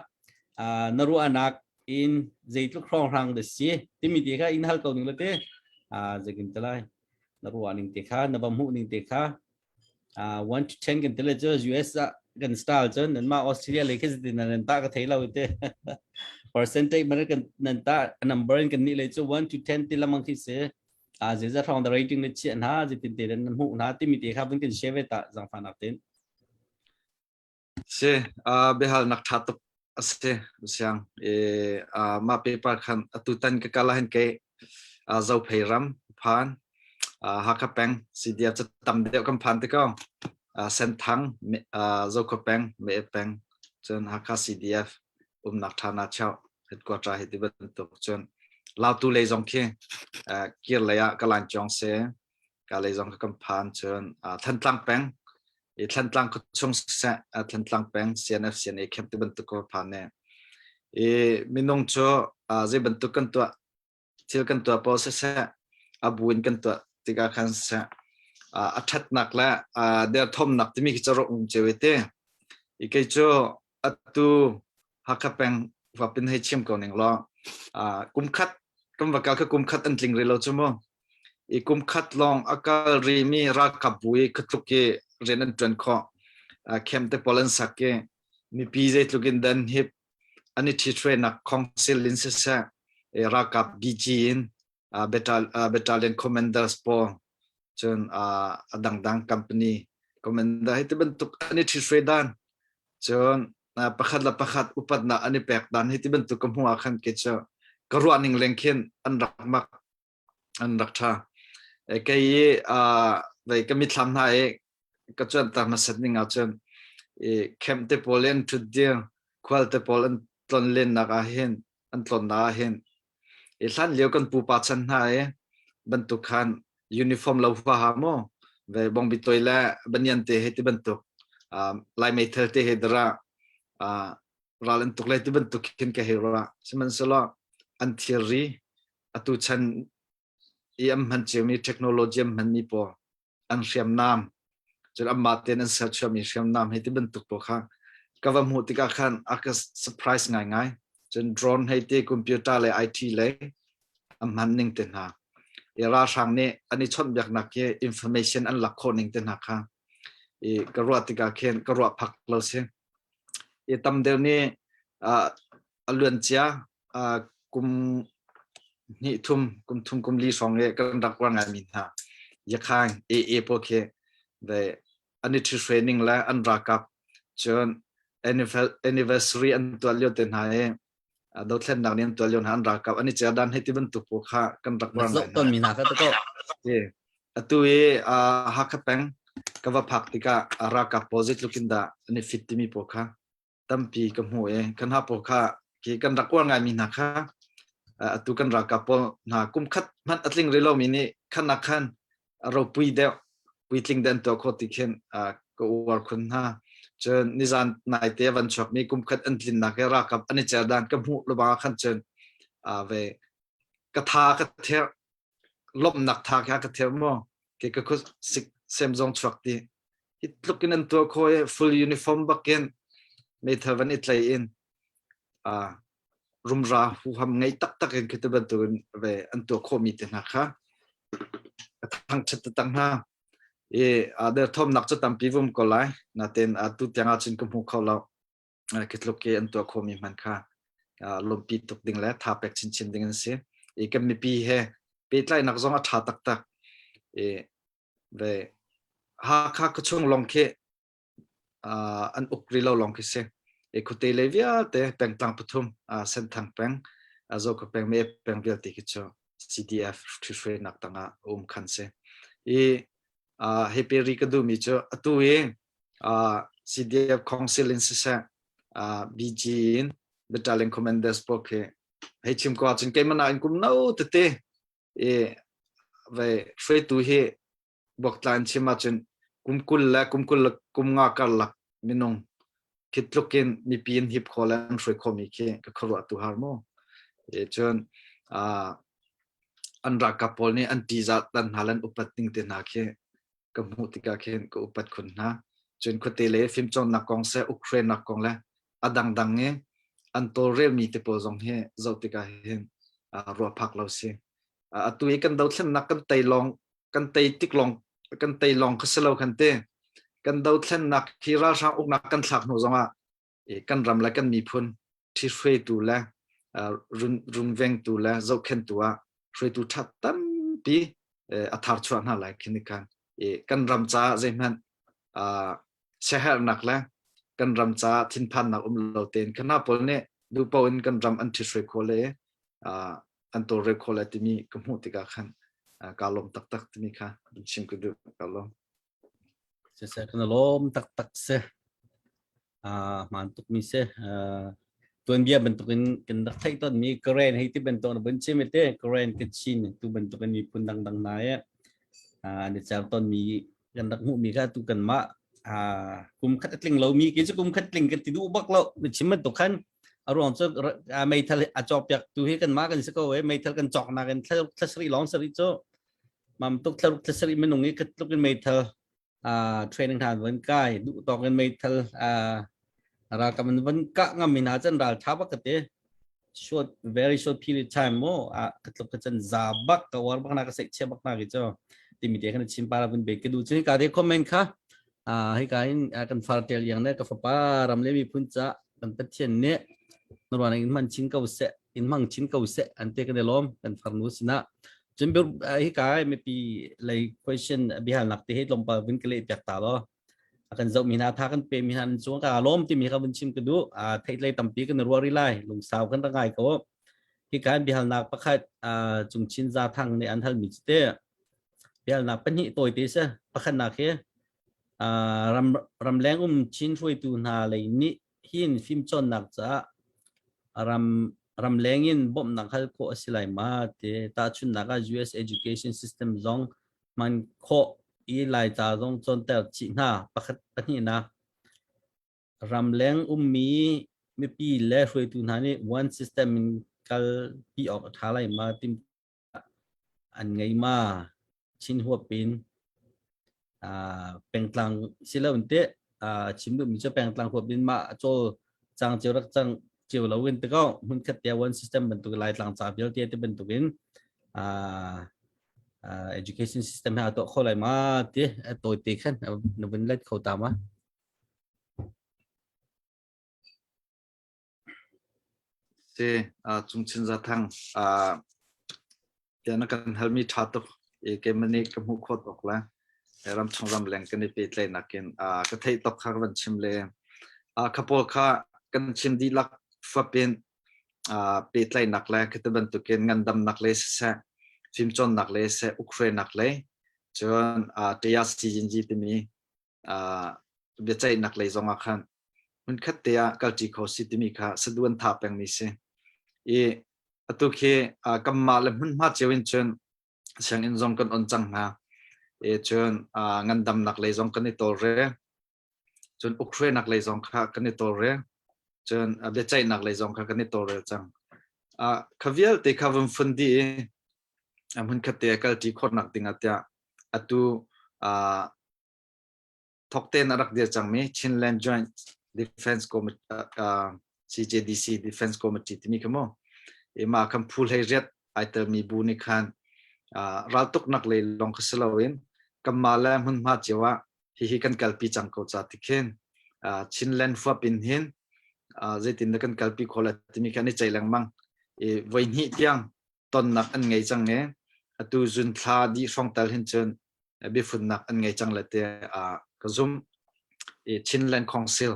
na ruahnak in zeitluk hrawnghrang da si timi te kha in hal ko ning le te zeikin te lai na ruah ning te kha na va hmuh ning te kha 1 to 10 kan tele cu US ah kan style cun nan mah Australia lei khi zetin nan ta ka thei lo te percentage man kan nan ta number in kan ni lei cu 1 to 10 ti lamang khi si a zeizat hrawng da rating na chiah hna zeitin te nan hmuh hna timi te kha vun kan share ve ta zangfahnak tin. Si biahalnak ṭha tuk a si siang e mah paper khan atu tan ka kal ahhin ke Zophei ram phan Hakha peng CDF cu tam deuh kan phan te ko Senthang Zokhua peng Me'e peng cun Hakha CDF umnak ṭha na cheu headquarter hi ti bantuk cun Lautu lei zong khi kir lei ah Kalan Cawng si ka lei zong kan phan cun Thantlang peng i Thantlang khuachung siseh Thantlang peng CNF CNA camp ti bantuk ko phan ne i minung cu zei bantuk kan tuah thil kan tuah paoh siseh a bu in kan tuah tikah khan siseh a ṭhatnak le derthawmnak timi khi cu rak um cio te i kei cu atu Hakha peng huapin hei chim ko ning law kum khat kan va kal kha kum khat an tling rih lo cu mu i kum khat lawng a kal rimi ralkap bu i khatluk i rian an ṭuan khawh camp te pawl an sak i mipi zeitluk in dan hip an i ṭhithruainak council in siseh ralkap BG in battalion commanders pawl cun a dangdang company commander hi ti bantuk an i ṭhithruai dan cun pakhat le pakhat upatnak an i pek dan hi ti bantuk ka hmuh ah khan ke cu ka ruah ning leng khin an rak mak an rak ṭha. Kei i vei ka mitthlam hna i ka cuanter hmasat ning ahcun i camp te pawl i an ṭhut dir, khual te pawl an tlonlennak ah hin an tlawnnak ah hin i hlan lio kan pupa chan hna i bantuk khan uniform lo huaha maw ve bongbi toi le banyan te he ti bantuk lai meithal te he dara ral an tuk le ti bantuk khin ka hei ruah sihmanhsehlaw an thilri atu chan i an hman ciomi technology an hmanmi pawl an hriamnam cun anmah tein an serchuahmi hriamnam hei ti bantuk pawl kha ka va hmuh tikah khan a ka surprise ngaingai cun drone hei ti computer le IT le an hman ning te hna i ralhrang nih an i chawnhbiaknak hi information an lak khawh ning te hna kha i ka ruah tikah khin ka ruah phak lo si i tam deuh nih a luan cia kum hnih thum kum thum kum li hrawng i kan rak uar ngaimi hna yakhaing AA pawl khi ve an i ṭhithruai ning le an ralkap cun anniversary an tuah lio te hna i dothlennak nih an tuah lio hna an ralkap an i cer dan hei ti bantuk pawl kha kan rak uar ngai ton mi hna kha to atu i Hakha peng ka va phak tikah ralkap pawl zeitluk in dah an i fit timi pawl kha tampi ka hmu i kan ha pawl kha khi kan rak uar ngaimi hna kha atu kan ralkap pawl hna kum khat hmanh a tling rih lomi nih khan ah khan a ropui deuh puitling deuh an tuah khawh ti khin ka uar khun hna cun nizan naite van chuakmi kum khat an tlinnak he ralkap an i cer dan ka hmuh lubang ah khan cun ve ka tha ka ther lawmhnak tha kha ka ther maw ke ka khut sik sem zong chuak ti hi tluk in an tuah kho i full uniform bakin meithal van i tlai in rumra huham ngei taktak in khi bantukin ve an tuah khawhmi te hna kha ka thangṭhat taktak hna i derthawmnak cu tampi vum ko lai natin atu tiang ahcun ka hmu kho lo khi tluk i an tuah khawhmi hman kha lawmpi tuk ding le tha pek chinchin ding an si i kan mipi he pehtlaihnak zong a ṭha taktak i ve Hakha khuachung lawng khi an uk rih lo lawng khi si. I khuate lei vialte pengtlang pathum Senthang peng. Zoka peng me peng vialte khi cu CDF ṭhihruainak tangah a um khan si. I hei pe ri ka duhmi cu atu i CDF Council in siseh BG in Battalion Commanders pawl khi hei chim ko ahcun keimah nakin kum no tete i vei hruaitu hi buaktla in chim ahcun kum 20 le kum 20 le kum nga karlak minung khi tluk in mipi in hip kho le an hruai khomi khi ka khuaruah tu har mu. E cun an ralkap pawl nih an ṭihzah tan hna le an upat ning te hna khi ka hmuh tikah khin ka upat khun hna. Cun khuate le fimcawnnak kong seh, Ukraine kong le a dangdang i an tawlrelmi te pawl zong hi zoh tikah hin ruah phak lo si. Atu i kan dothlennak kan tei lawng kan tei tik lawng kan tei lawng kha si lo khan te kan dothlennak hi ralhrang uknak kan thlak hnu zongah kan ram le kan miphun ṭhihruaitu le rungvengtu le zohkhenhtu ah hruaitu ṭha tampi a thar chuah hna lai khi khan kan ram caah zeihmanh siaherhnak le kan ram caah thinphannak um lo tein khana pawl nih duhpaoh in kan ram an ṭhihruai khawh le an tawlrel khawh lai timi ka hmuh tikah khan kaa lawm taktak timi kha chim ka duh ka lawm. Siseh kan lawm taktak si. Hmaan tukmi si. Tuanbia bantukin kan rak theih tawnmi Karen hei ti bantuk na vun chim te Karen Kachin tu bantukin miphun dangdang hna i an i cer tawnmi kan rak hmuhmi kha tu kanmah kum khat a tling lomi kei cu kum khat tling kan ti duh bak lo na chim bantuk khan a ruang cu meithal a cawkpiak tu hi kanmah kan si ko e meithal kan cawknak in thla sarih lawng sarih cu mam tuk thlaruk thla sarih minung i khat tluk in meithal training hna van kai duh tawk in meithal ralkap an van kah ngam mi hna cun ral tha bak ka ti short very short period time mo a ka tluk ka chan za bak ka war bak na ka seih chia bak na ki cho timi te khan chim para vun be ke du chu ka de comment kha a hei ka in kan far tel yang ne ka fapa ram le mi phun cha kan pathian ne norwan in man chin ko se in mang chin ko se an te kan lom kan far nu sina cun bir hi ka mi pi lei question bihal nak te he tlawmpal vun ke le piak ta lo kan zoh mi hna tha kan pe mi hna an cung ka lawm timi kha vun chim ka duh theih lei tampi kan ruah ri lai lungsau kan ra ngai ko hi kan bihalnak pakhat cungchin za thang nih an hal mi cu te bihalnak pahnih tawi te se pakhatnak hi ram ramleng um Chin hruaitu hna lei nih hin fimcawnnak caah ram ramleng in bawmhnak hal khawh a si lai ma te tahchunhnak ah US education system zong hman khawh i Laica zong cawnter chih hna. Pakhat pahnihnak ramleng ummi mipi le hruaitu hna nih one system in kalpi awk a ṭha lai ma tim an ngei ma Chin huap in pengtlang silo in teh chim duhmi cu pengtlang huap in mah cawl cang cio rak cang cio lo in tiko hmun khat te one system bantuk Laitlang ca vialte te bantuk in education system he aa tuah kho lai ma ti a tawite khan na vun let kho ta ma? Si, Cungchin Zathang, tiah na kan halmi ṭha tuk i keimah nih ka hmuh khawh tuk le ramchung ramleng kan i pehtlaihnak in ka theih tuk kha ka van chim le kha pawl kha kan chim dihlak fap in pehtlaihnak le khi bantukin ngandamnak le siseh, fimcawnnak le siseh, ukhruainak le cun ṭaya sijinji timi biaceihnak lei zong ah khan hmunkhat te ah kalṭi kho si timi kha sadu an tha pengmi si. I atu khi kanmah le hmunhma cio in cun sianginn zong kan on cang hna. I cun ngandamnak lei zong kan i tawlrel. Cun ukhruainak lei zong kha kan i tawlrel. Cun biaceihnak lei zong kha kan i tawlrel cang. Kha vialte kha vun fun dih i hmunkhat te ah kalṭi khawhnak ding ah tiah atu thok tein a rak dir cangmi Chinland Joint Defense Committee CJDC Defense Committee timi kha mu ima kan phu hlei riat ai telmi bu nih khan raltuknak lei lawng kha si loin kanmah le hmunhma cio ah hihi kan kalpi cang ko ca ti khin Chinland huap in hin zeitin dah kan kalpi khawh lai timi kha an i ceih lengmang i voi hnih tiang tonnak an ngei cang i atu zun thla dih hrawng tal hin cun biafunnak an ngei cang le te ka zum i Chinland Council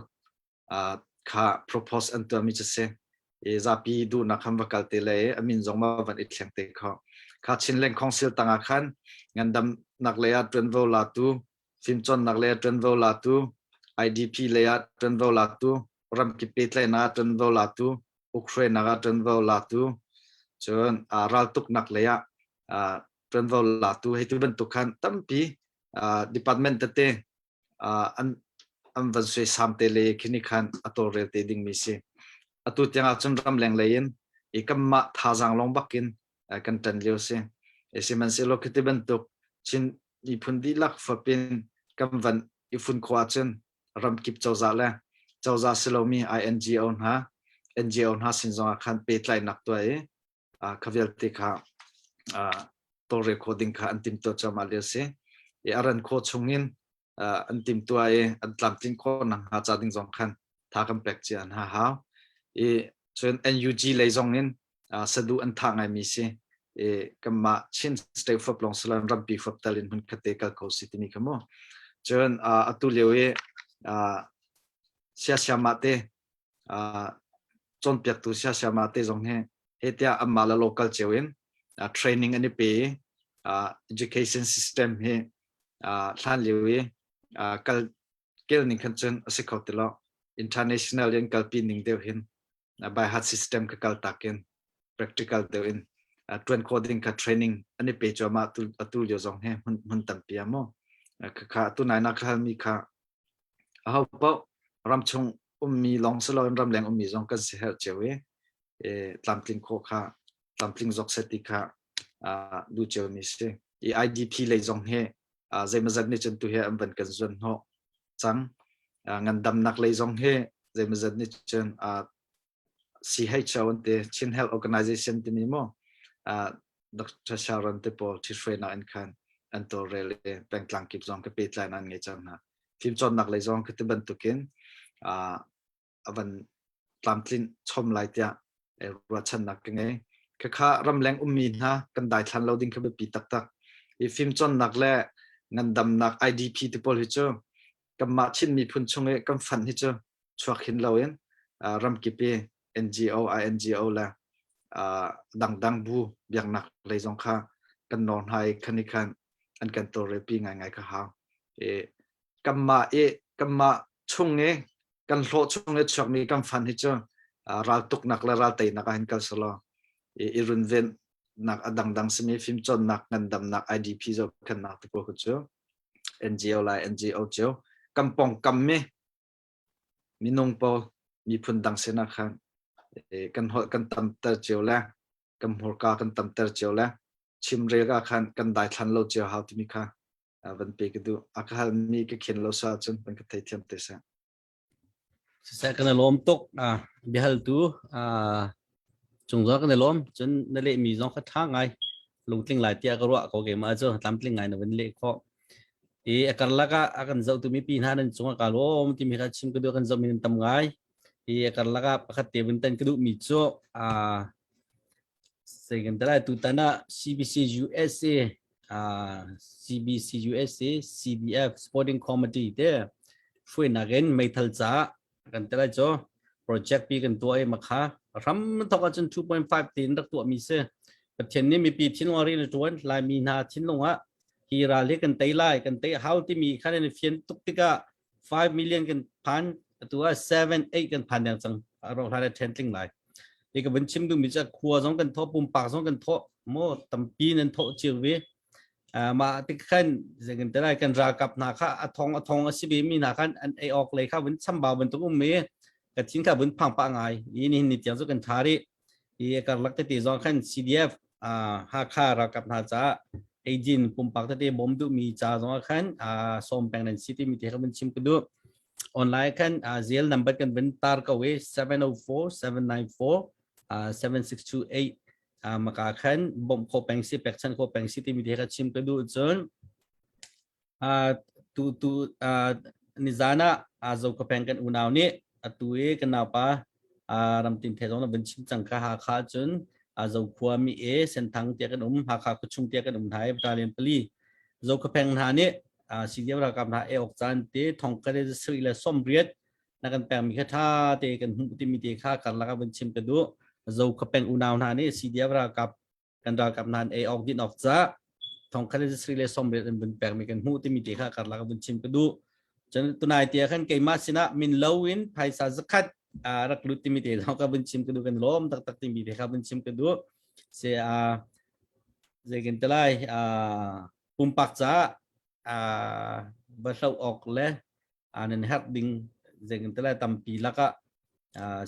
kha propose an tuahmi cu si. I zapi duhnak khan va kal te le a min zong ma van i thleng te kho. Kha Chinland Council tangah khan ngandamnak lei ah ṭuanvo latu, fimcawnnak lei ah ṭuanvo latu, IDP lei ah ṭuanvo latu, ramkip pehtlaihnak ah ṭuanvo latu, ukhruainak ah ṭuanvo latu, cun raltuknak lei ah ṭuanvo latu hei ti bantuk khan tampi department tete an an van suaisam te le khini khan a tawlrel te dingmi si. Atu tiang ahcun ramleng lei in i kanmah thazaang lawng bakin kan ṭan lio si. Sihmanhsehlaw khiti bantuk Chin miphun dihlak fapin kan van i fun khawh ahcun ramkip cozah le cozah si lomi INGO hna NGO hna sin zongah khan pehtlaihnak tuah i kha vialte kha tawlrel khawh ding kha an timtuah cuahmah lio si. I a ran khawh chungin an timtuah i an tlamtlin khawh nakhnga ca ding zong khan tha kan pek cia hna hau. I cun NUG lei zong in saduh an thah ngaimi si. I kanmah Chin State fap lawng siloin rampi fap tal in hmun khat te kal kho si timi kha mu. Cun atu lio i siasiamah te cawnpiaktu siasiamah te zong hi he tiah anmah le local cio in training an i pe i education system hi hlan lio i kal kel ning khan cun a si kho ti lo. International in kalpi ning deuh hin by heart system ka kal tak in practical deuh in tuan khawh ding kha training an i pe cuahmah atu lio zong hi hmun tampi ah mu. Kha tu nai na ka halmi kha Aho paoh ramchung ummi lawng si loin ramleng ummi zong kan si herh cio i tlamtling khawh kha tlamtling zawk seh ti kha duh ciomi si. I IDP lei zong hi zeimawzat nih cun tuhi an van kan zuan hnawh cang. Ngandamnak lei zong hi zeimawzat nih cun CHO an ti, Chin Health Organization timi mu Dr. Sharon te pawl ṭhithruainak in khan an tawlrel i pengtlang kip zong ka pehtlai an ngei cang hna. Fimcawnnak lei zong ka ti bantukin a van tlamtlinh chom lai tiah ruahchannak ka ngei. Khakha ramleng ummi hna kan daithlan lo ding kha biapi taktak. I fimcawnnak le ngandamnak IDP te pawl hi cu kanmah Chin miphun chung i kan fund hi cu chuak hin loin ramkip i NGO, INGO le dangdang bu biaknak lei zong kha kan nawl hna i khan i khan an kan tawlrelpi ngaingai kha hau. I kanmah i kanmah chung i kan hlawh chung i chuakmi kan fund hi cu raltuknak le ralteinak ah hin kal selaw i runvennak a dangdang simi fimcawnnak ngandamnak IDP zohkhenhnak te pawl cu NGO lai NGO cio kan pawngkam mi Minung pawl miphun dang sinah khan kan holh kan tamter cio le kan hmurka kan tamter cio le chimrel ah khan kan daithlan lo cio hau timi kha van pe ka duh. A ka halmi ka khen lo sa ahcun van ka theithiam te seh. Siseh kan i lawm tuk. Biahaltu cung zong kan i lawm. Cun na lehmi zong kha ṭha ngai. Lungtling lai tiah ka ruah ko keimah cu tlamtling ngai na van leh khawh. I a karlak ah a kan zohtu mipi hna nan cungah kaa lawm timi kha chim ka duh kan zohmi nan tam ngai. I a karlak ah pakhat te vun tan ka duhmi cu sei kan te lai tutan ah CBC USA CBC USA CDF Sporting Committee te hruainak in meithal caah kan te lai cu project pi kan tuah i makha ram thok ahcun 2.5 tin rak tuah mi si. Pathian nih mipi thinlung ah rian a tuan. Laimi hna thinlung ah hi ral hi kan tei lai, kan tei hau timi khan an fian tuk tikah 5 million kan phan, atu ah 7 8 kan phan deng cang, ro hlan a then tling lai. Hi ka vun chim duhmi cu khua zong kan thawh, pumpak zong kan thawh mo tampi nan thawh cio ve. Mah tik khan zeitin te lai, kan ralkap hna kha a thong a thong a si ve mi hna khan an ei awk lei kha vun chambau bantuk um mi ka thin kha vun phang pah ngai i nihin ni tiang cu kan tha rih. I karlak tete zong khan CDF Hakha ralkap hna caah eidin pumpak tete bawm duhmi ca zong ah khan sawm peng nan si timi te kha vun chim ka duh. Online khan Zelle number kan vun tar ko i 704 794 7628 maka khan bawmh khawh peng si, pekchanh khawh peng si timi te kha chim ka duh. Cun tu tu nizan ah Zokhawpeng kan unau nih atu i kan naupa Ramtin The zong na vun chim cang kha. Hakha cun Zokhua mi e Senthang tiah kan um, Hakha khuachung tiah kan um hna i battalion pali Zokhawpeng hna nih CDF ralkap hna e awk caan te thong kare sari le 80. Na kan pekmi kha ṭha te kan hmuh timi te kha karlak ah vun chim ka duh. Zo khapeng unau hna nih CDF ralkap kan ralkap hna ei awk din awk ca thongkhat le sri le somriat in vun pekmi kan hmuh timi te kha karlak ah vun chim ka duh. Cun tunai tia khan keimah sinah min lo in phaisa zakhat rak lut timi te zong ka vun chim ka duh kan lawm taktak timi te kha vun chim ka duh. Se a zeikin te lai pumpak caah va hloh awk le nan herh ding zeikin te lai tampi lakah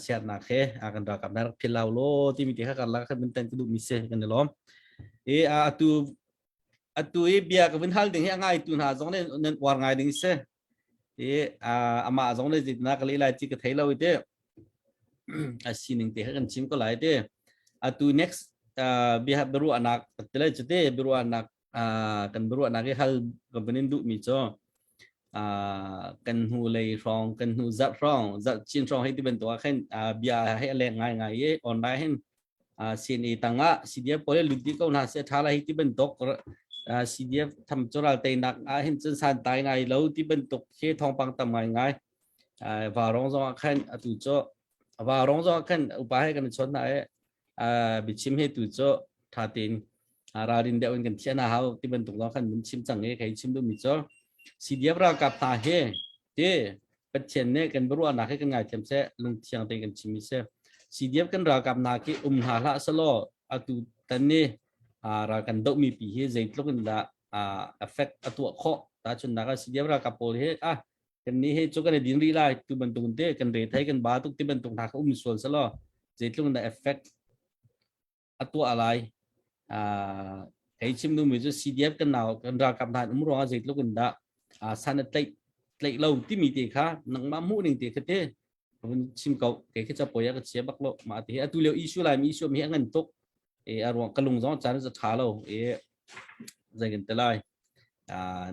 siatnak he kan ralkap na rak phil lau law timi te kha karlak khan tan ka duh mi si kan i lawm. E atu atu i bia ka vun hal ding hi a ngai tu hna zong ne nan uar ngai ding si. E amah zong le zeitina ka leh lai ti ka thei lo i te a sining te kha kan chim ko lai te. Atu next bia biaruahnak te lai cu te biaruahnak kan biaruahnak i hal ka vun in duh mi cu kan hnu lei hrawng kan hnu zarh hrawng zarh chin hrawng hei ti bantuk ah khin bia hei a leng ngai ngai i online hin CNA tangah CDF pawl lut dih ko hna seh tha lai hi ti bantuk CDF tham cu ral teinak ah hin cun san tai ngai lo ti bantuk khi thawngpang tam ngai ngai varong zong ah khan atu cu varong zong ah khan upa he kan i chawn hna i biachim he tu cu tha tein ralrin deuh in kan thian a hau ti bantuk zong khan mun chim cang i kai chim duhmi cu CDF ralkap hna he te Pathian nih kan biaruahnak hi kan ngaithiam seh lungthiang tein kan chim mi si CDF kan ralkap hna khi um hna hlah selaw atu tan ni ral kan doh mi pi hi zeitluk in dah effect a tuah khawh tahchunnak ah CDF ralkap pawl hi ah kan nih hi cu kan i din rih lai tu bantuk te kan re thei kan ba tuk ti bantuk hna kha um sual selaw zeitluk in dah effect a tuah lai. Kei chim duhmi cu CDF kan nau kan ralkap hna um ruangah zeitluk in dah san a tlaih tlaih lo timi te kha nangmah hmuh ning te kha te vun chim ko kei khi capoia ka chia bak lo mah te atu lio issue lai mi issue mi a ngan tuk e a ruang ka lung zong caan za tha lo e zei kan te lai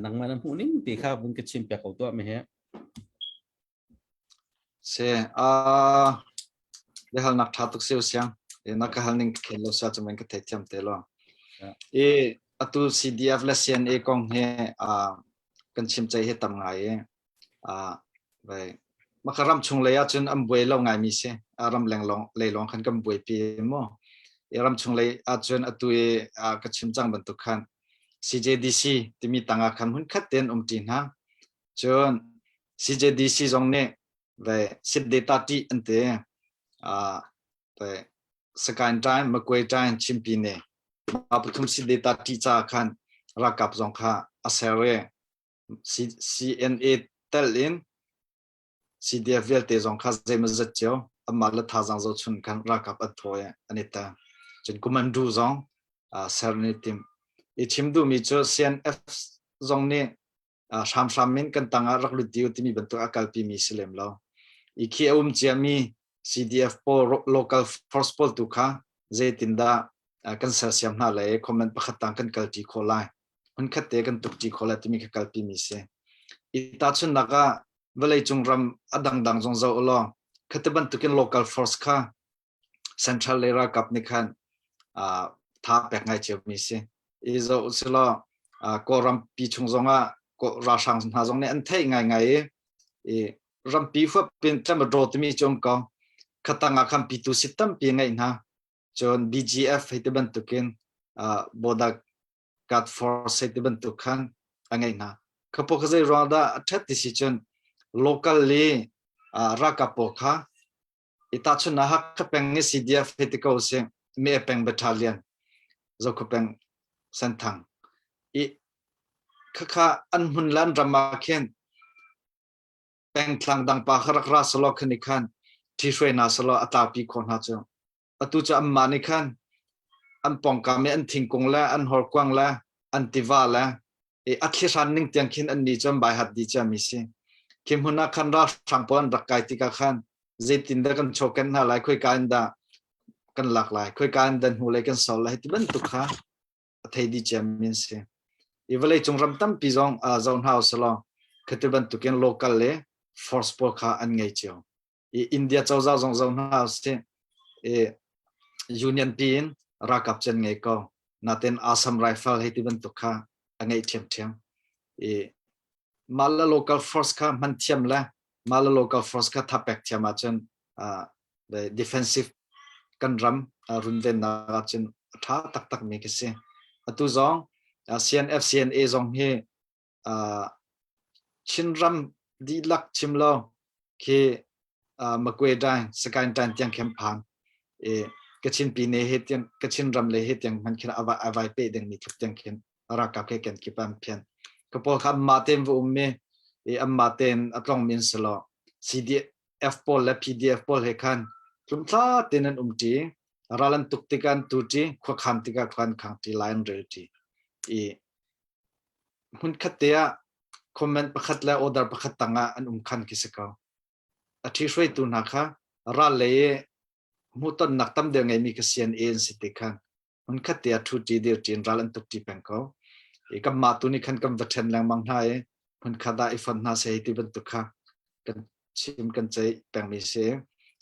nangmah na hmuh ning te kha vun ka chim piak ko tuah mi he. Si, biahalnak ṭha tuk si siang. Na ka hal ning ka khel lo sia cu men ka theithiam te lo. I atu CDF le CNA kong hi kan chim cei hi tam ngai i vai maka ram chung lei ahcun an buai lo ngai mi si. Ram leng lawng lei lawng khan kan buaipi mu. I ram chung lei ahcun atu i ka chim cang bantuk khan CJDC timi tangah khan hmun khat tein um ṭi hna. Cun CJDC zong nih ve sit data ṭih an ti. Ve Sakaing ṭain, Magway ṭain, Chinpi ne mah pathum sit data ṭih caah khan ralkap zong kha a ser i CNA tel in CDF vialte zong kha zeimawzat cio anmah le thazaang zohchun khan ralkap an thaw i an i tel. Cun Kumandu zong ser an i tim. I chim duhmi cu CNF zong nih hramhram in kan tangah rak lut dih u timi bantuk a kalpi mi si lem lo. I khi a um ciami CDF pawl local force pawl tu kha zeitindah kan sersiam hna le comment pakhat tang kan kalṭi khawh lai hmunkhat te kan tukṭi khawh lai timi kha kalpi mi si. I tahchunhnak ah vawleicung ram a dangdang zong zoh ulaw khati bantukin local force kha Central lei ralkap nih khan tha pek ngai ciomi si. I zoh usilaw Kawlram pi chung zongah ralhrang hna zong nih an theih ngaingai i rampi huap in Tlemadraw timi cu um ko. Khatang ah khan pitu sit tampi ngeih hna. Cun BGF hei ti bantukin Border Guard Force hei ti bantuk khan a ngeih hna. Khapo kha zei ruang dah a ṭhat ti si cun local le ralkap pawl kha I tahchunhnak Hakha peng i CDF hei ti ko usih. Mi peng battalion Zokhua peng Senthang. I khakha an hmun le an ram ah khin pengtlang dang pa kha rak ra selaw khan i khan ṭhihruai hna selaw a tlaupi khawh hna cu. Atu cu anmah nih khan an pawngkam i an thingkung le an horkuang le an tiva le i a thlihran ning tiang khin an nih cu an baihat dih ciami si. Khi hmun ah khan ralhrang pawl an rak kai tikah khan zeitindah kan chawken hna lai, khoika in dah kan lak lai, khoika in dah hnulei kan sol lai ti bantuk kha a thei dih ciami an si. I vawleicung ram tampi zong zoh hna usalaw khati bantukin local le force pawl kha an ngei cio. I India cozah zong zoh hna usih i union pi in ralkap cu an ngei ko. Natin Assam Rifle hei ti bantuk kha a ngeih ṭhiamṭhiam. I mah le local force kha hman thiam le Mah le local force kha thapek thiam ahcun the defensive kan ram runvennak ahcun a ṭha taktakmi ka si. Atu zong CNF CNA zong hi Chinram dihlak chim lo khi Makwe Daing, Sagaing Daing tiang khin phan. I Kachin pine he tiang Kachin ram le he tiang hman khin a vai pe dingmi tluk tiang khin ralkap he ken kip an phian. Ka pawl kha anmah tein va um i i anmah tein a tlongmi an si lo. CDF pawl le PDF pawl he khan tlumtla tein an um ṭi. Ral an tuk tikah an tu ṭi, khuakhan tikah khua an khang ṭi, lai an rel ṭi. I hmunkhat te ah comment pakhat le order pakhat tangah an um khan khi si ko. A ṭhihruaitu hna kha ral lei i hmuhtonnak tam deuh ngeimi ka CNA an si ti khan hmunkhat te ah ṭhuṭi dirṭi in ral an tukṭi peng ko. I kanmah tu nih khan kan va ṭhen lengmang hna i hmunkhat ah i fon hna seh ti bantuk kha kan chim kan ceih pengmi si.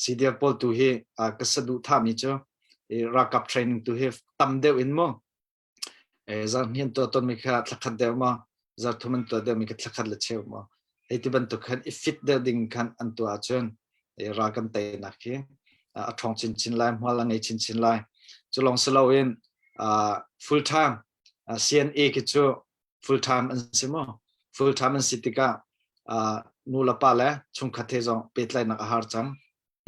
CDF pawl tu hi ka saduhthahmi cu i ralkap training tu hi tam deuh in mu Zarhnih an tuah tawnmi kha thlakhat deuh maw, zarhthum an tuah deuhmi kha thlakhat le cheu maw, hei ti bantuk khan i fit deuh ding khan an tuah ahcun ral kan teinak hi a ṭhawng chinchin lai, hmual a ngei chinchin lai. Cu lawng si loin full time CNA khi cu full time an si maw? Full time an si tikah nu le pa le chungkhat he zong pehtlaihnak a har cang.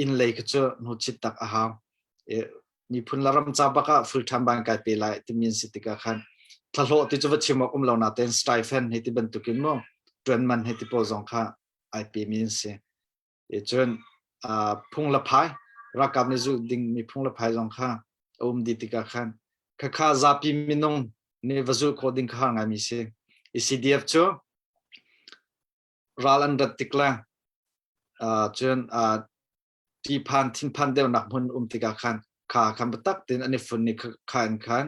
Inn lei khi cu hnuchit tak a hau. Miphun le ram ca bak ah full time ban kai pe lai timi an si tikah khan thlahlawh ti cu va chim awk um lo natein stipend hei ti bantukin mu ṭuan man hei ti pawl zong kha ai pe mi an si. E cun phung le phai ralkap nih zulh ding mi phung le phai zong kha a um dih tikah khan khakha zapi minung nih va zulh khawh ding kha har ngaimi si. I CDF cu ral an rat tik le cun ṭihphan thinphan deuhnak hmun um tikah khan kha khan biatak tein an i fun i kha in khan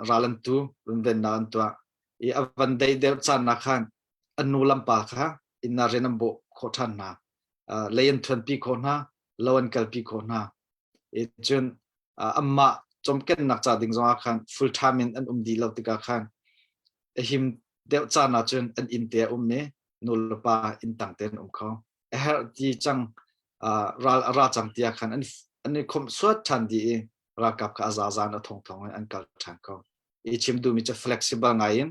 ral an tu runvennak an tuah i a van dei deuh caan ah khan an nu lampa kha inn ah rian an bawh khawh ṭhan hna, lei an thuanpi khawh hna, lo an kalpi khawh hna. I cun anmah cawmkennak ca ding zongah khan full time in an um dih lo tikah khan a him deuh caan ah cun an inn te a um i nu le pa inn tang tein an um kho. A herh ti cang ral a ra cang tiah khan an i khawmh suat ṭhan dih i ralkap kha a zazan a thongthong in an kal ṭhan ko. I chim duhmi cu flexible ngai in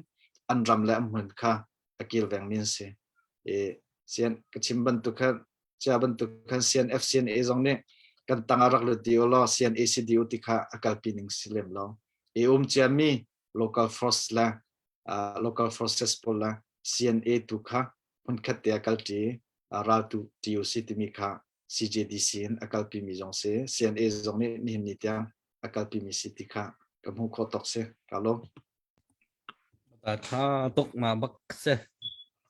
an ram le an hmun kha a kilvengmi an si. I sian ka chim bantuk khan cia bantuk khan CNF CNA zong nih kan tang ah rak lut dih u law CNA CDU ti kha a kalpi ning si lem lo. I um ciami local force le local forces pawl le CNA tu kha hmunkhat te a kalṭi raltu TUC timi kha CJDC in a kalpimi zong si CNA zong nih nihin ni tiang a kalpimi si ti kha ka hmuh khawh tawk si. Ka lawm. Tha tuk ma bak se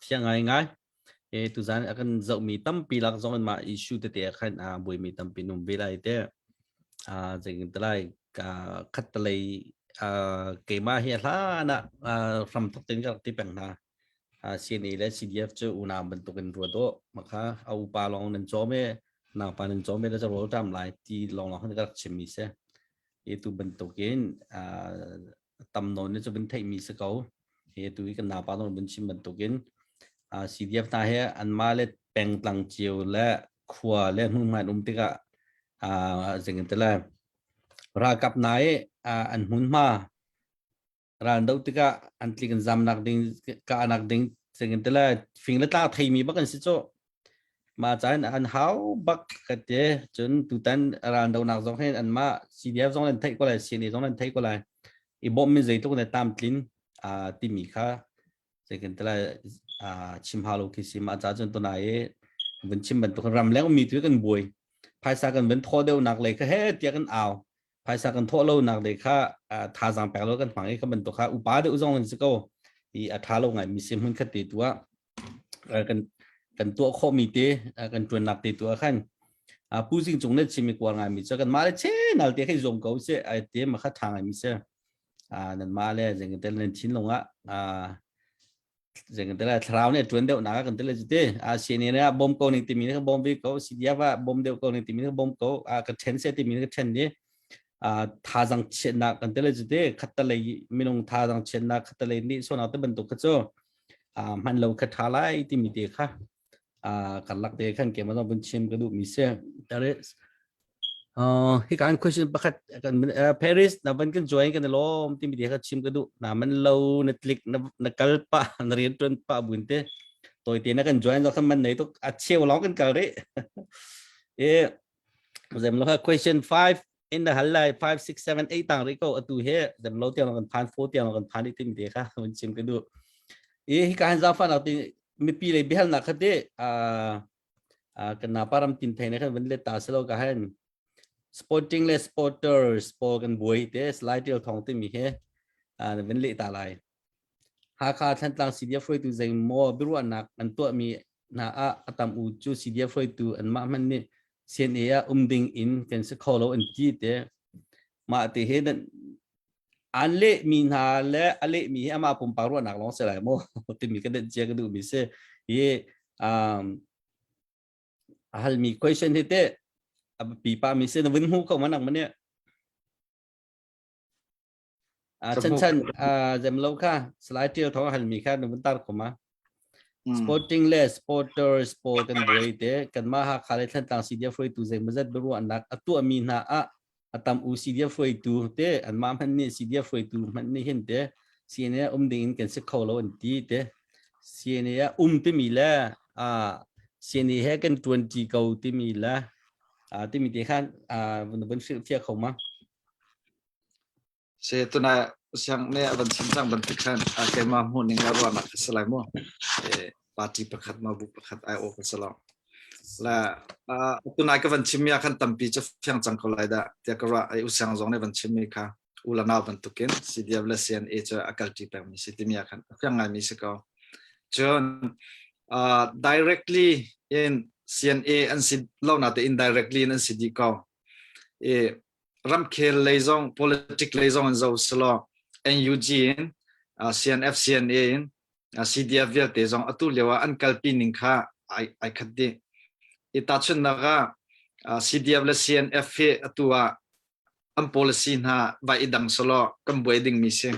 fiang ngai ngai. E tuzan a kan zohmi tampi lak zong in mah issue tete ah khan a buaimi tampi num ve lai te. A zing te lai ka khat talei keimah hi hlan ah hram thok tin ka rak ti peng hna. CNA le CDF cu unau bantukin ruat u. Makha a upa lawng nan cawm i naupa nan cawm i le rawl ṭam lai ti lawnglawng khan ka rak chimmi si. Hi tu bantukin tam nawn ni cu van theihmi si ko. Hi tu hi kan naupa nawn van chim bantukin CDF hna hi anmah le pengtlang cio le khua le hmunhma an um tikah zing te le ralkap hna i an hmunhma ral an doh tikah an tlik an zamnak ding kahnak ding singin tila fing le tlang theimi bak an si cu ma caan an hau bak ka ti. Cun tutan ral donak zong hin anmah CDF zong an theih ko lai, CNA zong an theih ko lai, i bawmh min zeitluk ne tam tlin timi kha zeikin tila chim hau lo khi si. Ma ca cun tunai i vun chim bantuk ram leng ummi tu kan buai, phaisa kan vun thaw deuh nak lei kha he tiah kan au, phaisa kan thawh lo nak le kha thazaang pek lo kan hmang i kha bantuk kha upa deuh zong an si ko i a tha lo ngai mi si. Hmun khat te tu ah kan tuah khawh mi te kan tuan nak te tu ah khan pu Zing Cung ne chimi kuar ngai mi chu kan ma le che nal te khai zom ko se ai te ma kha tha ngai mi se nan ma le zeng tel nan chin longah zeng te la thlarau ne tuan deuh na kan te le te a CNA ne bom ko ning timi ne bom vi ko, CDF a bom deuh ko ning timi ne bom ko, a ka then se timi ne ka then ni a thazang chiatnak kan te le te khatta lei minung thazang chiatnak khatta lei ni so na te bantuk kha chu a hman lo kha tha lai timi te kha. Karlak te khan keimah zong vun chim ka duh mi si. Paris hi kan question pakhat kan Paris na van kan join kan lom timi te kha chim ka duh na man lo na click na na kal pa na rian tuan pa buin te toi te na kan join lo khan man nei tuk a cheu long kan kal ri e zem lo kha question 5 in the hal lai 5 6 7 8 tang ri ko atu he zem lo tiang kan phan 4 tiang kan phan timi te kha van chim ka duh e hi kan za fa nak ti mipi le bihal nak kha te a kan na param tin thei na khan van let ta selo ka hen sporting le sporters pawl kan buai te slide til thong te mi he van le ta lai Hakha Thantlang CDF hruaitu zeimaw biaruahnak an tuahmi hna ah a tam u cu CDF hruaitu anmah hmanh nih CNA ah um ding in kan si kho lo an ti te. Mah te he an lehmi hna le a lehmi hi amah pumpak ruahnak lawng si lai maw timi ka denh cia ka duhmi si. Hi um, a halmi question hi te a biapi pa mi si na vun hmu ko ma nang mane? Chan chan zem lo kha slide tial thong halmi kha na vun tar ko ma. Sporting le sporters pawl kan buai te kan mah Hakha le Thantlang CDF hruaitu zeimawzat biaruahnak a tuahmi hna ah a tam u CDF hruaitu te anmah hmanh nih CDF hruaitu hmanh nih hin te CNA um ding in kan si kho lo an ti te CNA ah um timi le CNA he kan tuanti ko timi le timi te khan vun vun hrilh fiah kho ma. Se tunai siang ne avan chim cang bantuk khan keimah hmuh ning le ruahnak ka si lai mu. Party pakhat ma bu pakhat ai aw ka si lo. La tunai ka van chim mi ah khan tampi cu fiang cang ko lai dah tiah ka ruah. Ai usiang zong nih van chim mi kha u la nau bantukin CDF le CNA cu a kalṭi pengmi si timi ah khan a fiang ngaimi si ko. Cun directly in CNA an si lo na te indirectly in an si dih ko. I ramkhel lei zong politic lei zong in zo selaw NUG in CNF CNA in CDF vialte zong atu lio ah an kalpi ning kha ai ai khat dih. I tahchunhnak ah CDF le CNF hi atu ah an policy hna vai i dang selaw kan buai dingmi si.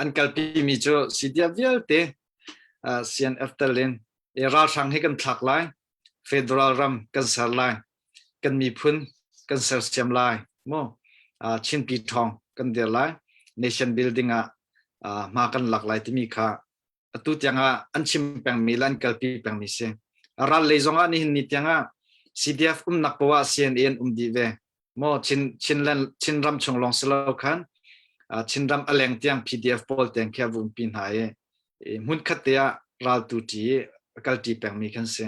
An kalpi mi cu CDF vialte CNF tel in ralhrang hi kan thlak lai, federal ram kan ser lai, kan miphun kan sersiam lai mu Chinpi ṭhawng kan dir lai nation building ah hma kan lak lai timi kha atu tiang ah an chim pengmi le an kalpi pengmi si ral lei zong ah nihin ni tiang ah CDF umnak poah CNA an um dih ve maw Chin Chinland Chinram chung lawng si lo khan Chinram a leng tiang PDF pawl tiang khi a vumpi hna i hmun khat te ah raltu ṭi a kalṭi pengmi kan si.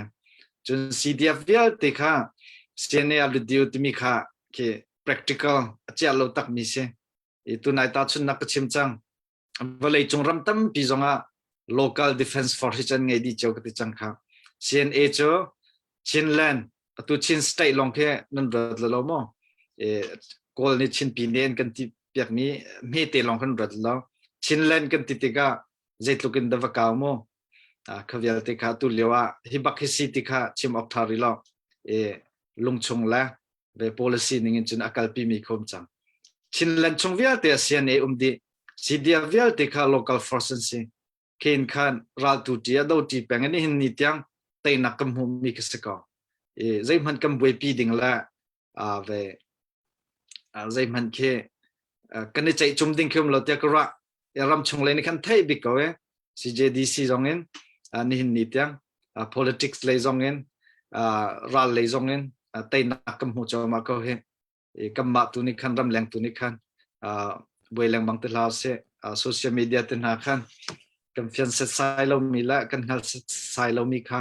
Cun CDF vialte kha CNA a lut dih timi kha khi practical a ciah lo takmi si. I tunai ta chun nak ka chim cang. Vawlei cung ram tampi zongah local defense force hi can ngei dih cio ka ti cang kha. CNA cu Chinland atu Chin state lawng khi nan rat lo maw? E, Kawl nih Chin pine an kan ti piakmi hmete lawng kan rat lo. Chinland kan ti tikah zeitluk in da va kau mu? Kha vialte kha tu lio ah hi bak hi si ti kha chim awk ṭha rih lo. E, lungchung le ve policy ning in cun a kalpi mi khom cang. Chinland chung vialte a CNA um dih. CDF vialte kha local force an si. Khen khan raltu ṭi a do ṭi peng in hin ni tiang teinak kan hmuh mi khi si ko. E, zeihmanh kan buaipi ding le ve zeihmanh khi kan i ceih cum ding khi um lo tiah ka ruah. Ram chung lei nih khan theih bik ko e. CJDC zong in nihin ni tiang politics lei zong in ral lei zong in teinak kan hmu cuahmah ko hi. Kanmah tu nih khan ramleng tu nih khan buai lengmang te hlah seh. Social media te hna khan kan fian setsai lomi le kan hngal setsai lomi kha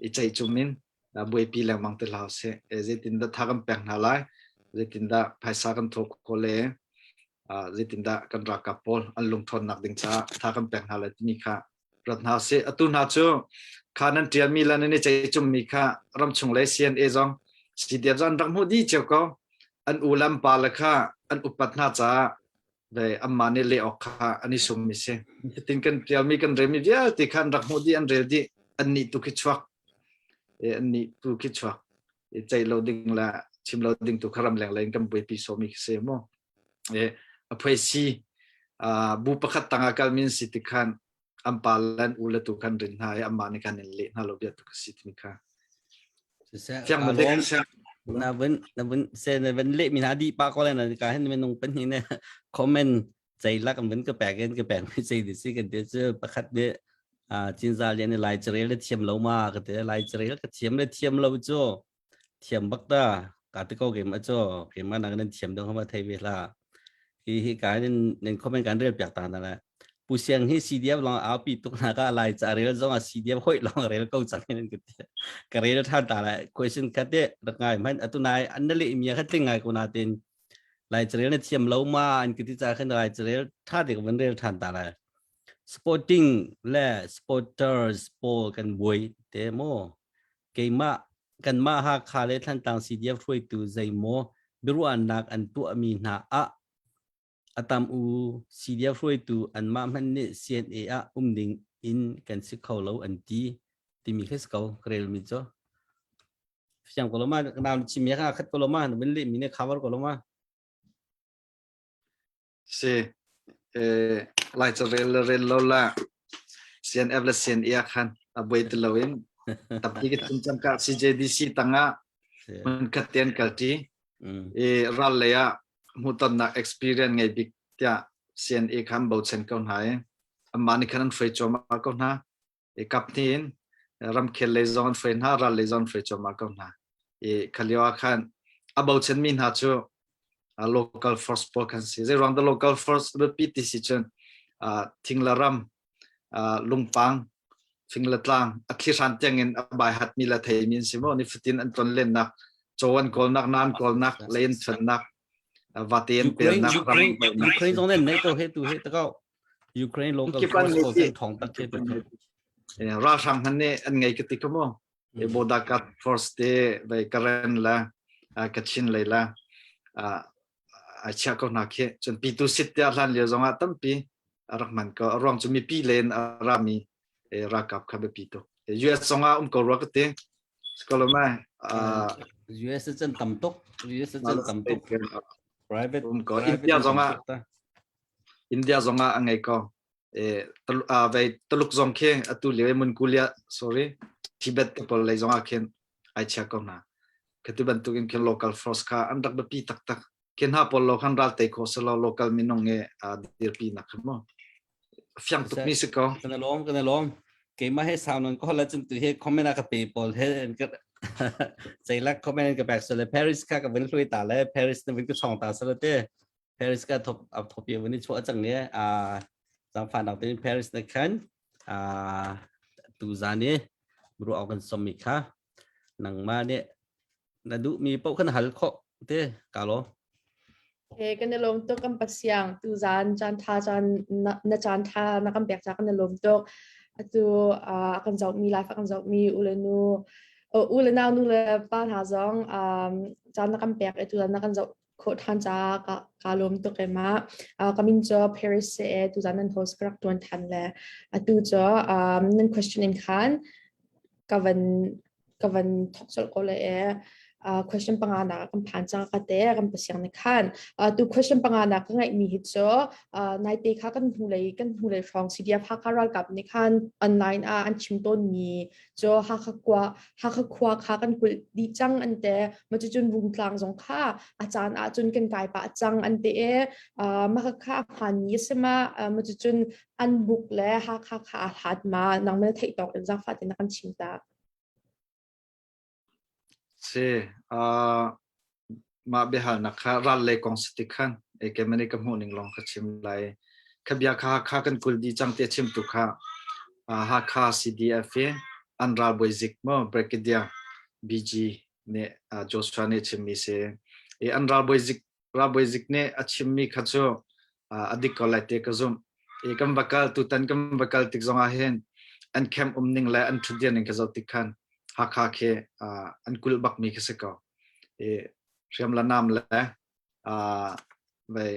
i ceih cum in buaipi lengmang te hlah seh. Zeitindah tha kan pek hna lai, zeitindah phaisa kan thawh khawh le zeitindah kan ralkap pawl an lungṭhawnnak ding caah tha kan pek hna lai timi kha rat hna sih. Atu hna cu kha nan ṭialmi le nan i ceihcummi kha ramchung lei CNA zong CDF zong an rak hmuh dih cio ko. An u le an pa le kha an upat hna caah ve anmah nih leh awk kha an i summi si. Cutin kan ṭialmi kan relmi vialte kha an rak hmuh dih an rel dih an nih tu khi chuak. An nih tu khi chuak. I ceih lo ding le chim lo ding tu kha ramleng lei in kan buaipi sawmi khi si mu. A phuaisi bu pakhat tangah kalmi an si tik khan. An pa le an u le tu khan rin hna i amah nih khan in leh hna lo bia tu ka si timi kha. Siseh, Fiang ka ma dek lawm. siang. Na vun na vun se na vun leh mi hna dih pa ko le na ka hin minung pan hi ne comment ceilak an vun ka pek in ka pek mi cei di si kan te cu pakhat nih Cinza lian i lai carel le thiam lo ma ka te lai carel ka thiam le thiam lo cu thiam bak ta ka te ko ke ma cu ke ma na nan thiam dong ma thei ve hla hi hi ka nin nin comment kan rel piak ta na la pu siang hi CDF long au pi tuk na ka lai ca rel zong a CDF hoi long rel ko chang hin ka te ka rel than ta la question kha te rak ngai man atu nai an na le mi kha tling ngai ko na tin Lai carel na thiam lo ma an ka ti ca khan Lai carel tha te ka van rel than ta lai. Sporting le sporters pawl kan buai te maw? Keimah kanmah Hakha le Thlantlang CDF hruaitu zeimaw biaruahnak an tuahmi hna ah a tam u CDF hruaitu anmah hmanh nih CNA ah um ding in kan si kho lo an ti timi khi si ko ka relmi cu. Fiang ko lo ma nau chim ya kha khat ko lo ma na bin le mi ne cover ko lo ma. Si eh lai cha rel le rel lo la CNF le CNA khan a buai ti lo in tampi ka chim cang ka CJDC tangah mun khat ten kalti i ral lei ah hmuhtonnak experience ngei bik tiah CNA khan bochan ko hna i amah nih khan an hruai cuahmah ko hna. I kap hnih in ramkhel lei zong an hruai hna ral lei zong an hruai cuahmah ko hna i kha lio ah khan a bochan mi hna cu local force pawl kan si zei ruang dah local force biapi ti si cun thing le ram lungpang fing le tlang a thli hran tiang in a bai hat mi le thei mi an si mo ni fatin an ton lennak chaw an kawlnak nan kawlnak lei an chuannak vate an pelnak Ukraine Ukraine zong nen nei ko he tu he ta ko Ukraine local force pawl kan thong tak te tu. Ralhrang hman nih an ngei ka ti ko mu. E Bodakat force te vai Karen la Kachin lei la a chia ko hna khi cun pitu sit te hlan lio zong ah tampi a rak man ko a ruang cu mipi len a rami ralkap kha biapi tuk US zong ah um ko rua ka ti Skoloma US cun tam tuk US cun tam tuk private um ko India zong ah India zong ah a ngei ko. Vei Tuluk zong khi atu lio i Mongolia sorry Tibet te pawl lei zong ah khin ai chia ko hna. Khati bantuk in khin local force kha an rak biapi taktak. Khi hna pawl lo khan ral tei khawh selaw local minung nge dirpi nak kha mu. Fiang tuk mi si ko. Kan lawm kan lawm. Keimah he sau non ko la cun tu he comment a ka pe pawl he ka ceilak comment ka pek sale Paris kha ka vun hlui ta le Paris na vun ka chong ta sale te Paris ka thop a thop ye vun chuah cang ne a zangfa nak tein Paris na khan a tu zan i ru au kan som mi kha nangma nih na duh mi paoh khan hal khawh te ka lo. He kan i lawm tuk kan pasiang tu zan caan tha caan na caan tha na kan pek ca kan i lawm tuk atu a kan zoh mi live a kan zoh mi u le nu u le nau nu le pa hna zong caan na kan pek i tu na kan zoh khawh ṭhan caah ka ka lawm tuk e ma. Ka min cu Paris si e tuzan nan host ka rak ṭuan ṭhan le atu cu nan question in khan ka van ka van thok colh ko le e. Question panga nak kan phan cang ka te kan pasiang ni khan tu question panga nak ka ngaih mi hi cu naite kha kan hnulei kan hnulei hrawng CDF Hakha ralkap nih khan online ah an chim tawn mi cu Hakha khua Hakha khua kha kan kulh dih cang an te ma cucun Rungtlang zong kha a caan ah cun kan kai pah cang an te e ma kha a hmaan mi a si ma ma cucun an buk le Hakha kha a hlat ma nang na theih tawk in zaangfah te na kan chim ta. Si mah biahalnak kha ral lei kong si tik khan keimah nih ka hmuh ning lawng ka chim lai. Kha bia kha Hakha kan kul dih cang tiah chimtu kha Hakha CDF i an ralbawi zik maw Brigadier BG nih Joshua nih a chimmi si. I an ralbawi zik ralbawi zik nih a chimmi kha cu a dik ko lai ti ka zumh. I kan va kal tutan kan va kal tik zongah hin an camp um ning le an ṭhutdir ning ka zoh tik khan Hakha khi an kulh bakmi khi si ko. I hriam le nam le vai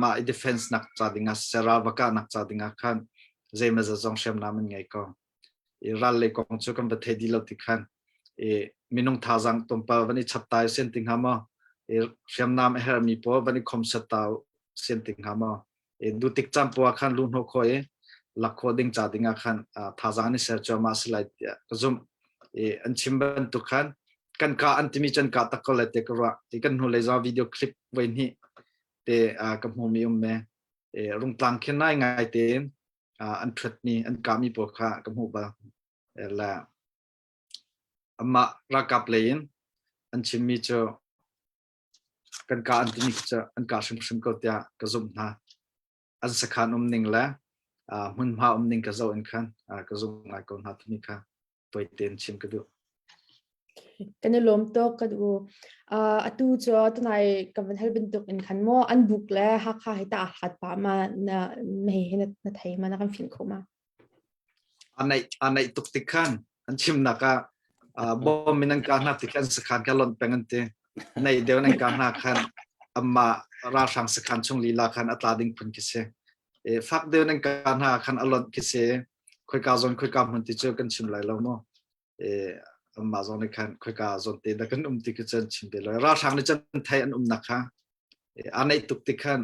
mah i defense nak ca dingah siseh ral va kahnak ca dingah khan zeimazat zong hriamnam an ngei ko. I ral lei kong cu kan va thei dih lo ti khan i minung thazaang tlawmpal van i chap ta sian ti hnga maw i hriamnam a herhmi pawl van i khomsat ta sian ti hnga maw i du tik caan poah khan lu hnawh khawh i. lak khawh ding ca ding ah khan thazaang an i ser cuahmah si lai tiah ka zumh. I an chim bantuk khan kan ka an timi cun ka tak ko lai te ka ruah. Ti kan hnulei zong video clip voi hnih te ka hmumi um me. Rungtlang khin nai ngai tein an ṭhuatmi an kahmi pawl kha ka hmuh bal. Le amah ralkap lei in an chimmi cu kan ka an timi cu an ka hrimhrim ko tiah ka zumh hna. An sakhan um ning le hmunhma um ning ka zoh in khan ka zumh ngai ko hna timi kha tawi tein chim ka duh. Kan i lawm tuk ka duh. Atu cu tunai ka van hal bantuk in khan maw an buk le Hakha hi ta a hlat pa ma na na hi na thei ma na kan fin kho ma? A naih tuk tik khan an chimnak ah bom in an kah hna tik khan sakhan kha lonh peng an ti. Naih deuh in an kah hna khan amah ralhrang sakhan chung lila khan a tla ding phun khi si. Fak deuh in an kah hna khan a lonh khi si. Khoika zawn khoika hmun ti cu kan chim lai lo mu. Amah zong nih khan khoika zawn te dah kan um ti khi cun chim ve lo. Ralhrang nih cun thei an umnak kha a naih tuk tik khan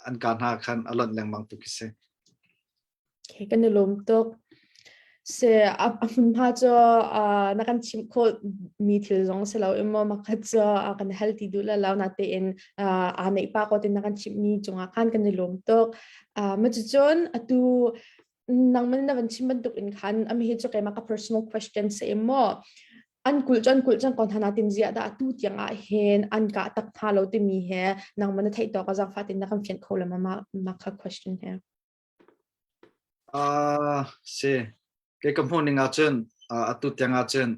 an kah hna khan a lonh lengmang tu khi si. Okay, kan i lawm tuk. Se a hmunhma cu na kan chimh khawh mi thil zong si lo emaw makhat cu a kan hal ti duh la lo na tein aa neih pa ko tin na kan chimh mi cungah khan kan i lawm tuk. Ma cucun atu nangman na van chim bantuk in khan ami hi cu keimah ka personal question se emaw an kulh cu an kulh cang ko hna natin ziah dah atu tiang ah hin an kah tak hna lo timi he nangman na theih tawk a zaangfah tin na kan fianh kho le ma ma kha question he. Si. Kei ka hmuh ning ahcun atu tiang ahcun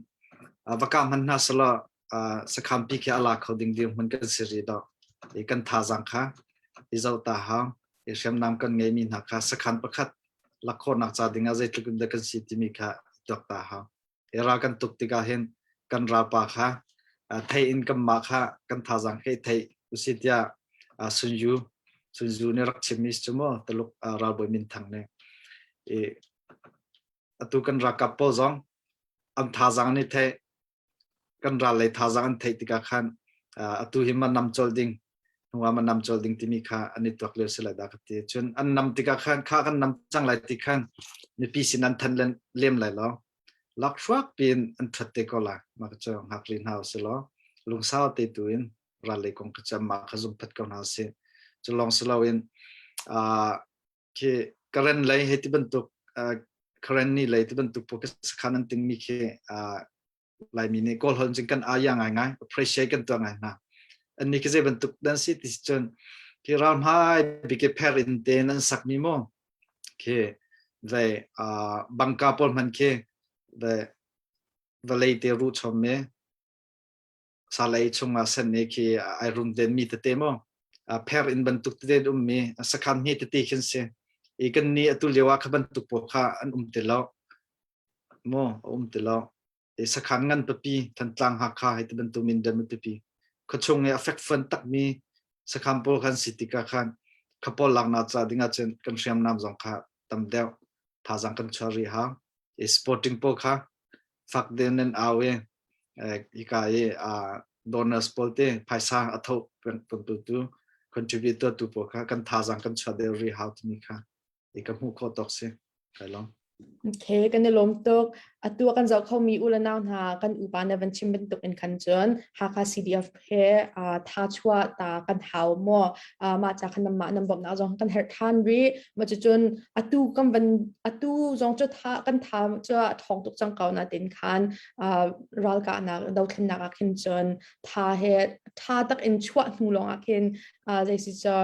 va kah hmanh hna selaw sakhampi khi a la kho ding dirhmun kan si rih lo. I kan thazaang kha i zoh ta hau. I hriamnam kan ngeimi hna kha sakhan pakhat lak khawhnak ca ding ah zeitluk in dah kan si timi kha tuak ta hau. I ral kan tuk tikah hin kan ralpa kha thei in kanmah kha kan thazaang khi thei usih tiah Sun Yu Sun Tzu nih rak chimmi si cu mu Tuluk ralbawi minthang nih. I atu kan ralkap pawl zong an thazaang nih thei kan ral lei thazaang an theih tikah khan atu hi ma nam colh ding hnu ah ma nam colh ding timi kha an i tuak lio si lai dah ka ti. Cun an nam tikah khan kha kan nam cang lai ti khan mipi sin an thanh lem lai lo. Lakhruak piin an ṭhat te ko lai. Mah cu ngak rih hna usih law lungsau te tu in ral lei kong kha cu mah kha zum phat ko hna usih. Cu lawng si loin khi Karen lei hei ti bantuk Karen ni lei ti bantuk pawl sakhan an tingmi khi Laimi nih Kawl holh cun kan aya ngaingai, appreciate kan tuah ngai hna. Annih khi zei bantuk dan si ti cun khi ral hmai bik i pher in te nan sakmi mu khi ve bangka pawl hman khi ve vawlei te ruh chom mi salei chungah sen ni khi ai rum den mi tete mu pher in bantuk tete um mi sakhan hi tete khin si i kan ni atu lio ah kha bantuk pawl kha an um ti lo mu a um ti lo i sakhan ngan pipi Thantlang Hakha hei ti bantuk Mindat pipi khuachung i a fekfuan takmi sakhan pawl khan si tikah khan kha pawl laknak ca ding ahcun kan hriamnam zong kha tam deuh thazaang kan chuah rih hau i sporting pawl kha fak deuh nan au i hika i donors pawl te phaisa a tho tu tu contributor tu pawl kha kan thazaang kan chuah deuh rih hau timi kha i ka hmuh khawh tawk si. Kai lawm. Okay, kan i lawm tuk. Atu kan zoh khomi u le nau hna kan upa na van chim bantuk in khan cun Hakha CDF he tha chuah ta kan hau maw mah ca khan mah nan bawmhnak zong kan herh than rih ma cucun atu kan van atu zong cu tha kan tha cu a thawng tuk cang ko na tin khan ralkahnak dothlennak ah khin cun tha he tha tak in chuah hnu lawng ah khin zei si cu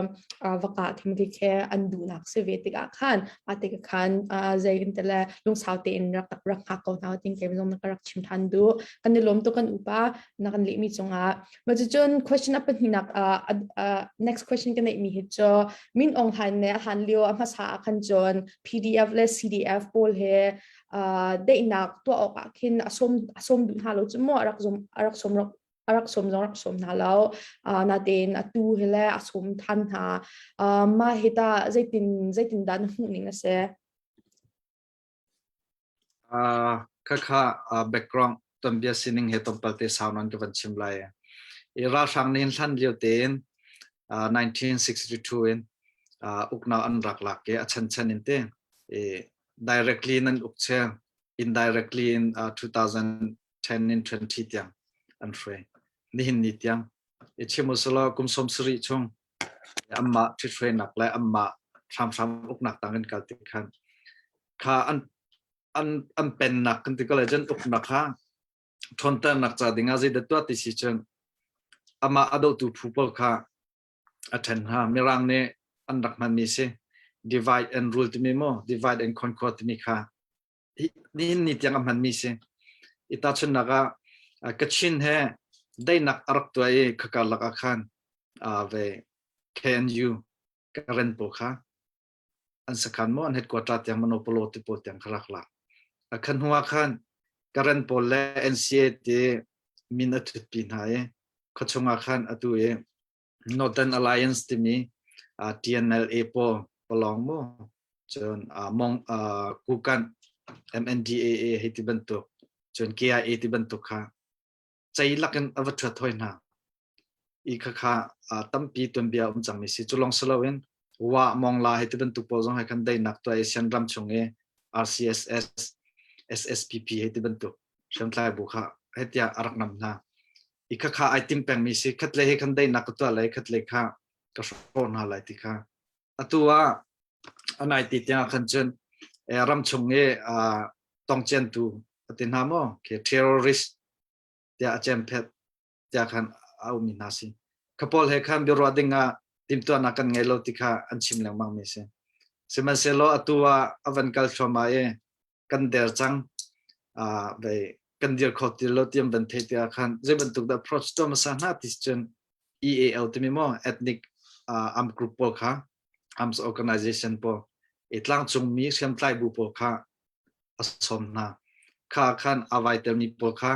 va kah thim khi khi an duhnak si ve tikah khan a tik khan zei kan tele lungsau tein rak rak hngak ko hna ting ke zong na ka rak chim than du kan i lawm tuk kan upa na kan lehmi cungah ma cucun question a pahnihnak next question ka neih mi hi cu Min Aung Hlaing ne a hlan lio a hmasa ah khan cun PDF le CDF pawl he daihnak tuah awk ah khin a sawm a sawm duh hna lo cu mu a rak zum a rak sawm rak a rak sawm zong rak sawm hna lo. Natein atu hi le a sawm than hna. Mah hi tah zeitin zeitin dah na hmuh ning a si? Khakha background tuanbia sining he tlawmpal te sau nawn ka van chim lai. I ralhrang nih hlan lio tein 1962 in uknak an rak lak i a chanchan in te. Directly nan uk chel, indirectly in 2010 in 20 tiang an hruai. Nihin ni tiang i chim usalaw kum 70 chung anmah ṭhithruainak le anmah hramhram uknak tang in kal tik khan kha an an an pennak kan ti ko lai cun uknak kha ṭhawnternak ca ding ah zeidah tuah ti si cun amah a dohtu phu pawl kha a ṭhen hna. Mirang nih an rak hmanmi si divide and rule timi mu divide and conquer timi kha nihin ni tiang a hmanmi si. I tahchunhnak ah Kachin he daihnak a rak tuah i khaka lak ah khan ve KNU Karen pawl kha an sakhan maw an headquarter tiang Manopolo ti pawl tiang kha rak lak. Khan hnu ah khan Karen pawl le NCA ti min a thutpi hna i khuachung ah khan atu i Northern Alliance timi TNLA pawl palong mu cun Mong Kukan MNDAA hei ti bantuk cun KIA ti bantuk kha cei lakin a va ṭhuat hoi hna. I khakha tampi tuanbia um cangmi si. Cu lawng si loin Wa Mong La hei ti bantuk pawl zong he khan daihnak tuah ASEAN ram chung i RCSS SSPP hei ti bantuk hriamtlai bu kha hei tiah a rak nam hna. I khakha ai tim pengmi si khatlei he khan daihnak ka tuah lai khatlei kha ka hrawh hna lai ti kha. Atu ah a nai ti tiang khan cun ram chung i tongciantu a ti hna maw khi terrorist tiah a cemphet tiah khan a ummi hna si. Kha pawl he khan biaruah ding ah timhtuahnak kan ngei lo ti kha an chim lengmang mi si. Sihmanhsehlaw atu ah a van kal thluahmah i kan der cang ve kan dir kho ti lo tiam van thei tiah khan zei bantuk dah approach tuah hmasa hna ti cun EAL timi maw ethnic armed group pawl kha arms organization pawl i tlangcung mi hriamtlai bu pawl kha a sawm hna kha khan a vai termi pawl kha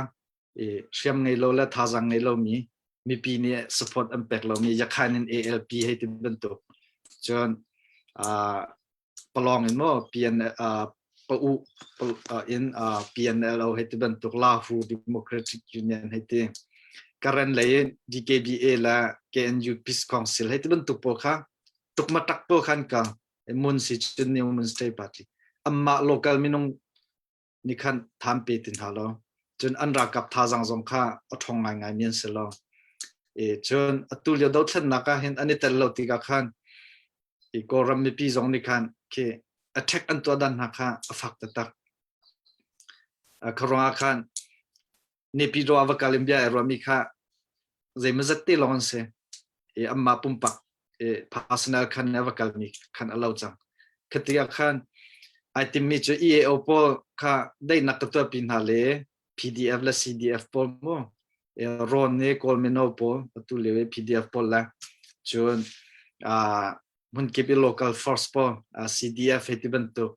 i hriam ngei lo le thazang ngei lomi mipi nih support an pek lomi Yakhain in ALP hei ti bantuk cun palong in maw PN pa u in PNLO hei ti bantuk Lahu Democratic Union hei ti Karen lei in DKBA le KNU Peace Council hei ti bantuk pawl kha tukmatak pawl khan ka mun si cun New Mun State Party amma local minung nih khan tham pe ti hna lo cun an ralkap thazang zong kha a ṭhawng ngaingai mi an si lo e cun atu lio dothlennak ah hin an i tel lo tikah khan i Kawlram mipi zong nih khan khi attack an tuah dan hna kha a fak taktak kha ruangah khan Naypyidaw ah va kal in bia ai ruahmi kha zeimawzat te lawng an si. I anmah pumpak i personal khan a va kalmi khan a lo cang. Khati ah khan ai timmi cu EAO pawl kha daihnak ka tuahpi hna le PDF le CDF pawl mu Rawn nih Kawl mino pawl atu lio i PDF pawl le cun hmunkip i local force pawl CDF hei ti bantuk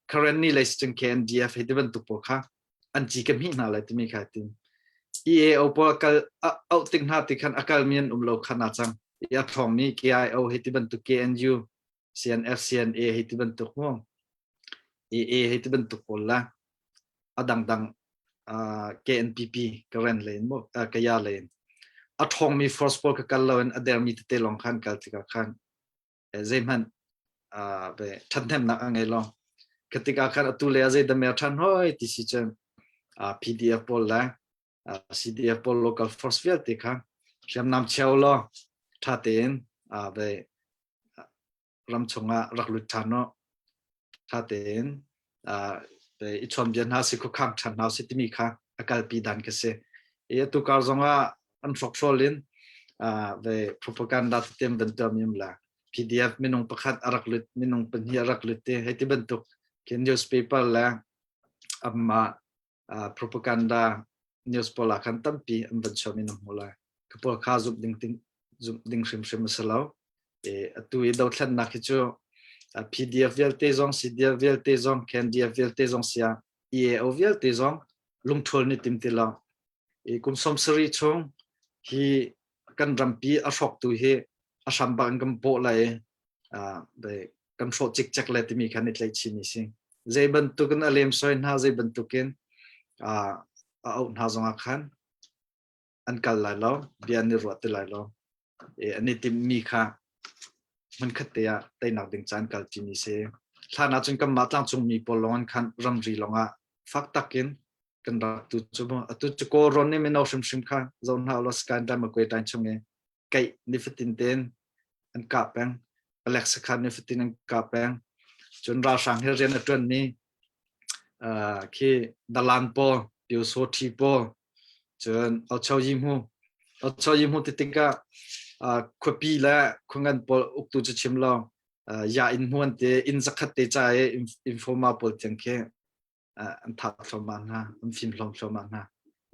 current ni lei cun KNDF hei ti bantuk pawl kha an ci ka hmih hna lai timi kha tin EAO pawl kal auh tik hna ti khan a kalmi an um lo kha na cang i a ṭhawngmi KIO hei ti bantuk KNU CNF CNA hei ti bantuk mu AA hei ti bantuk pawl la a dangdang KNPP Karen len mu Kaya len a ṭhawngmi force pawl ka kal lo in a dermi tete lawng khan kal tikah khan zeihmanh ṭhathnemnak a ngei lo. Khi tikah khan atu le a zeidah mer ṭhan hoi ti si cun PDF pawl le CDF pawl local force vialte kha hriamnam cheu law ṭha tein ram chungah rak lut ṭhan u. Ṭha tein i chawnbia hna si khuakhang ṭhan hna si timi kha a kalpi dan ka si. I atu kar zongah an hrokhrawl in ve propaganda tetem van tuah mi um la PDF minung pakhat a rak lut minung pahnih a rak lut te hei ti bantuk khi newspaper le amma propaganda news pawl ah khan tampi an van chuah mi na hmu lai. Ka pawl kha zumh ding ting zumh ding hrimhrim a si lo. E, atu i dothlennak hi cu PDF vialte zong CDF vialte zong KNDF vialte zong sia EAO vialte zong lungṭhawl ni tim ti lo. I kum 70 chung hi kan rampi a hrawktu hi a hram bak in kan bawh lai i kan hrawh cikcek le timi khan i tlaih chin si. Zei bantukin a lemsoi hna, zei bantukin a auh hna zongah khan an kal lai lo, bia an i ruah ti lai lo. I an i timhmi kha hmunkhat te ah teinak ding caan kalṭimi si. Hlan ahcun kanmah tlangcungmi pawl lawng in khan ramri lawngah fak takin kan rak tu cu mu. Atu cu Kawlrawn nih mino hrimhrim kha zoh hna ulaw Sky Dam Makwe tain chung i keih nifatin tein an kah peng. Palek sakhan nifatin an kah peng. Cun ralhrang he rian a ṭuanmi khi dalan pawl, Pyusawṭhi pawl, cun Ochoyihmu. Ochoyihmu ti tikah khuapi le khuangan pawl uktu cu chim lo ya inn hmuan te inn zakhat te ca i informa pawl tiang khi an thah thluahmah hna, an fim hlawm thluahmah hna.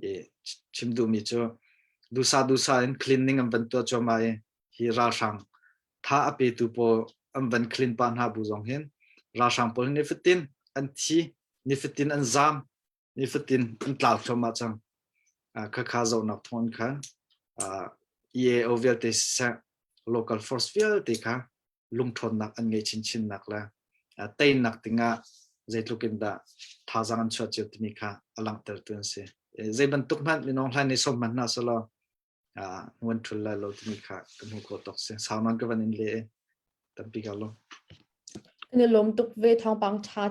I chim duhmi cu dusa dusa in cleaning an van tuah cuahmah i hi ralhrang tha a petu pawl an van clean pah hna bu zong hin ralhrang pawl nifatin an thi, nifatin an zam, nifatin an tlau thluahmah cang. Khakha zohnak thawng in khan EAO vialte siseh local force vialte kha lungṭhawnnak an ngeih chinchinnak le teinak dingah zeitluk in dah thazaang an chuah cio timi kha a langhtertu an si. Zei bantuk hmanh minung hlai nih sawm hmanh hna selaw nguan ṭhul lai lo timi kha ka hmuh khawh tawk si. Sau nawn ka van in le tampi ka lawm. Kan i lawm tuk ve thawngpang ṭha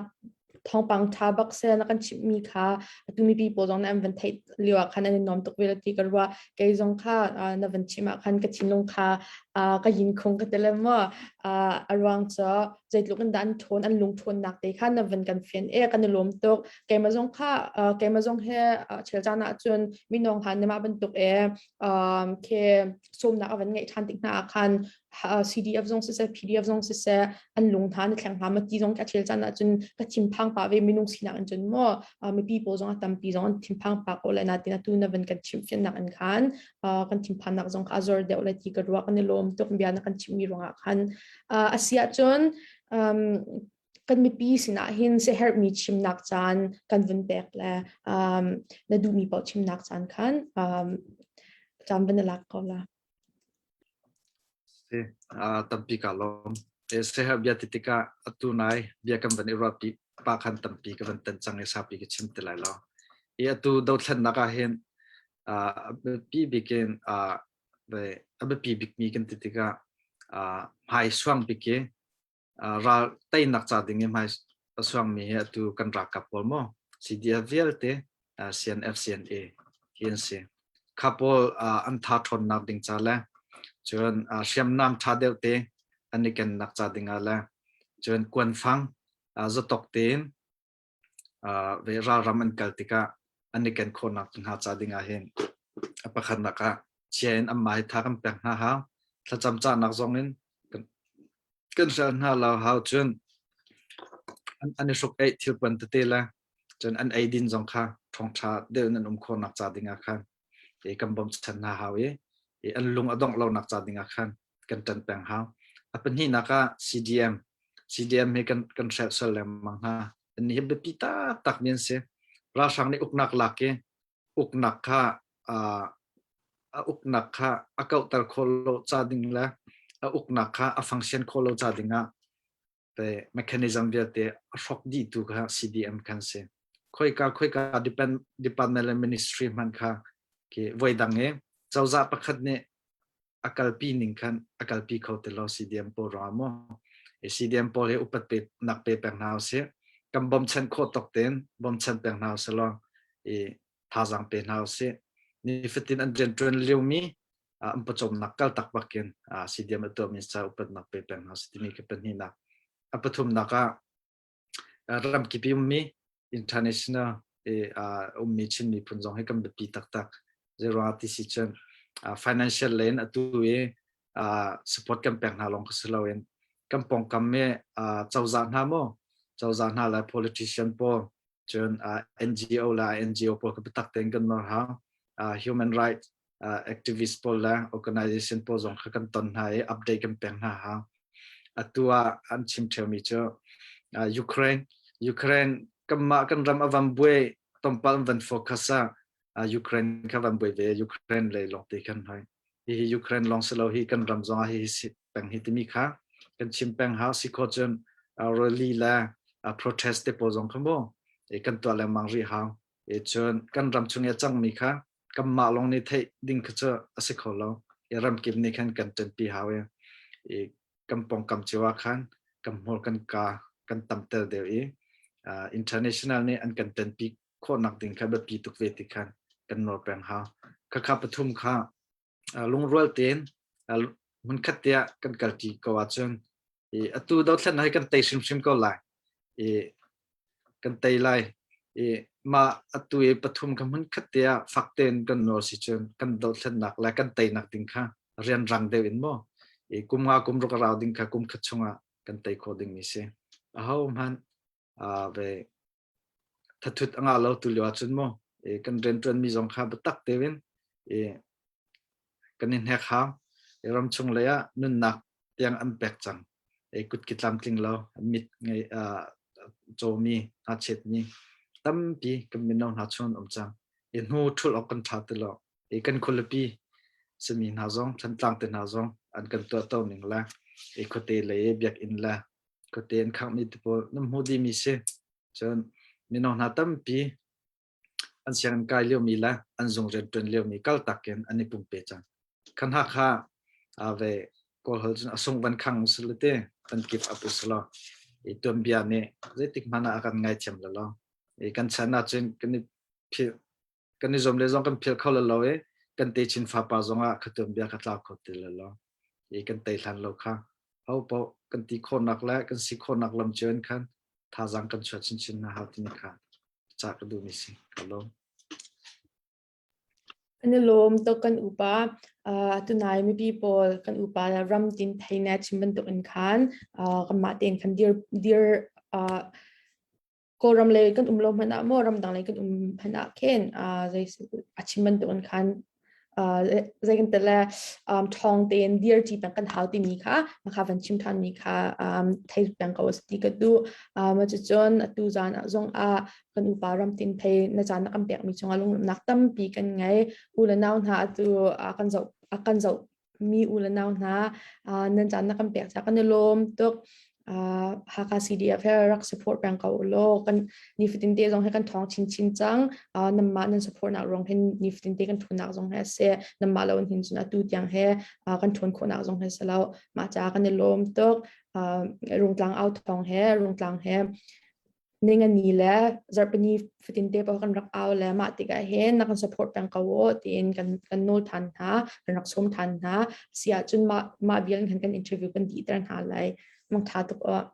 thawngpang ṭha bak seh na kan chimhmi kha atu mipi pawl zong nih an van theih lio ah khan an i nuam tuk ve ti ka ruah. Kei zong kha na van chim ah khan ka thinlung kha ka yin khung ka ti le maw a ruang cu zeitluk in dah an ṭhawn an lung ṭhawnnak te kha na van kan fian e kan i lawm tuk. Keimah zong kha keimah zong he chel caan ah cun minung han mah bantuk e ke sawmnak a van ngeih ṭhan tik hna ah khan CDF zong siseh PDF zong siseh an lung hna na thleng hna ma ti zong ka thil caan ahcun ka thinphang pah ve minung sinak in cun maw mipi pawl zong a tampi zong an thinphang pah ko le natin atu na van kan chimh fiannak in khan kan thinphannak zong kha a zor deuh le ti ka ruah kan i lawm tuk bia na kan chimhmi ruangah khan a si ahcun kan mipi sinah hin siaherhmi chimnak caan kan vun pek le na duhmi paoh chimnak caan khan caan van i lak ko la. Si, tampi ka lawm. Seher bia ti tikah atu nai bia kan van i ruahpi pa khan tampi ka van tan cang i sapi ka chim ti lai lo. I atu dothlennak ah hin a biapi bik in a biapi bikmi kan ti tikah hmai suang bik i ral teinak ca ding i hmai a suangmi hi atu kan ralkap pawl maw CDF vialte CNF CNA hi an si. Kha pawl an tha ṭhawnnak ding ca le cun hriamnam ṭha deuh te an i kennak ca ding ah le cun kuanfang zatok tein ve ralram an kal tikah an i ken khawhnak hnga ca ding ah hin a pakhatnak ah chia in anmah hi tha kan pek hna hau. Thlacam cahnak zong in kan hral hna lo hau cun an i hruk eih thilpuan tete le cun an eidin zong kha ṭhawngṭha deuh in an um khawhnak ca ding ah khan i kan bawmchan hna hau i an lung a dongh lonak ca ding ah khan kan ṭan peng hau. A pahnihnak ah CDM. CDM hi kan kan hrelh sual lengmang hna. An hi biapi taktak mi an si. Ralhrang nih uknak lak i uknak kha a uknak kha a kauhter khawh lo ca ding le a uknak kha a function khawh lo ca ding ah te mechanism vialte a hrawk dihtu kha CDM khan si. Khoika khoika depend department le ministry hman kha ki voi dang i cozah pakhat nih a kalpi ning khan a kalpi kho ti lo CDM pawl ruangah maw CDM pawl hi upat pe nak pe peng hna usih kan bawmchan khawh tok tein bawmchan peng hna usih law i thazaang pe hna usih nifatin an rianṭuan liomi an pawcawmnak kal tak bakin CDM a tuahmi ca upatnak pe peng hna usih timi ka pahnihnak a pathumnak ah ramkip i ummi international i ummi Chin miphun zong hi kan biapi taktak. Zeiruangah ti si cun financial lei in atu i support kan pek hna lawng kha si loin kan pawngkam i cozah hna maw cozah hna le politician pawl cun NGO le NGO pawl kha biatak tein kan nawr hau. Human rights activist pawl le organization pawl zong kha kan ton hna i update kan pek hna hau. Atu ah an chim ṭheumi cu Ukraine Ukraine kanmah kan ram a van buai tlawmpal an van focus ah Ukraine kha van buai ve Ukraine lei lawngte khan hoi. Hihi Ukraine lawng si lo hi kan ram zong ah hihi si peng hi timi kha kan chim peng hau si khawh cun rally le protest te pawl zong kha mu kan tuah lengmang rih hau. E cun kan ram chung i a cangmi kha kanmah lawng nih theih ding kha cu a si kho lo. I ramkip nih khan kan ṭanpi hau i, i kan pawngkam cio ah khan kan hmur kan ka kan tamter deuh i international nih an kan ṭanpi khawhnak ding kha biapi tuk ve ti khan kan nawl peng hau. Khakha pathum kha lungrual tein hmunkhat te ah kan kalṭi ko ahcun i atu dothlennak hi kan tei hrimhrim ko lai. I kan tei lai. I mah atu i pathum kha hmunkhat te ah fak tein kan nawl si cun kan dothlennak le kan teinak ding kha rianrang deuh in maw i kum nga kum ruk a rau ding kha kum khat chungah kan tei khawh dingmi si. Aho hmanh ve thathut a ngah lo tu lio ahcun mu kan rianṭuanmi zong kha biatak tein kan i hnek hau. Ramchung lei ah nunnak tiang an pek cang. Kutki tlamtling lo, mit ngei cawmi, hnachetmi tampi kan mino hna chung an um cang. I hnu ṭhulh awk kan ṭha ti lo. Kan khualipi simi hna zong, Thantlang te hna zong an kan tuahto ning le khuate lei biakinn le khuate an khanghmi te pawl nan hmuh dihmi si. Cun mino hna tampi an sianginn kai liomi le an zung rianṭuan liomi kaltak in an i pumpe cang. Kha hna kha ve Kawlholh cun a sung van khang usile te kan kip up usulaw i tuanbia nih zeitik hmanh ah a kan ngaithiam lo lo. I kan chan ahcun kan i philh kan i zuam le zong kan philh kho lo i kan techin fapa zong ah kha tuanbia kha tlau kho ti lo lo. I kan tei hlan lo kha ho paoh kan ti khawhnak le kan si khawhnak lam cio in khan thazaang kan chuah chinchin hna hau timi kha ca ka duhmi si ka lawm. Kan i lawm tuk kan upa. Tunai mipi pawl kan upa ram tin thei na chim bantuk in khan kanmah tein khan dir dir Kawlram lei kan um lo hmanh ah maw ramdang lei kan um hmanh ah khin zei a chim bantuk in khan zei kan tele ṭhawng tein dir ṭi peng kan hau timi kha makha van chim ṭhan mi kha thei peng ko ti ka duh. Cucun atu zan ah zong ah kan upa ram tin phei na caan na kan pek mi cungah lunglawmhnak tampi kan ngei. U le nau hna atu kan zoh a kan zoh mi u le nau hna nan caan na kan pek ca kan i lawm tuk. Hakha CDF he rak support peng ko law kan nifatin te zong he kan thawng chinchin cang. Namah nan support nak rong hin nifatin te kan thunak zong he se namah lo hin cun atu tiang he kan ṭhawn khawhnak zong he se lo. Mah ca kan i lawm tuk. Rungtlang au thawng he rungtlang he ningani le zarhpini fatin te paoh kan rak au le mah tikah hin na kan support peng ko u tiin kan kan nawl than hna, kan rak sawm than hna. Si ahcun mah mah vial in khan kan interview kan dihter hna lai. Mang tha tuk aw.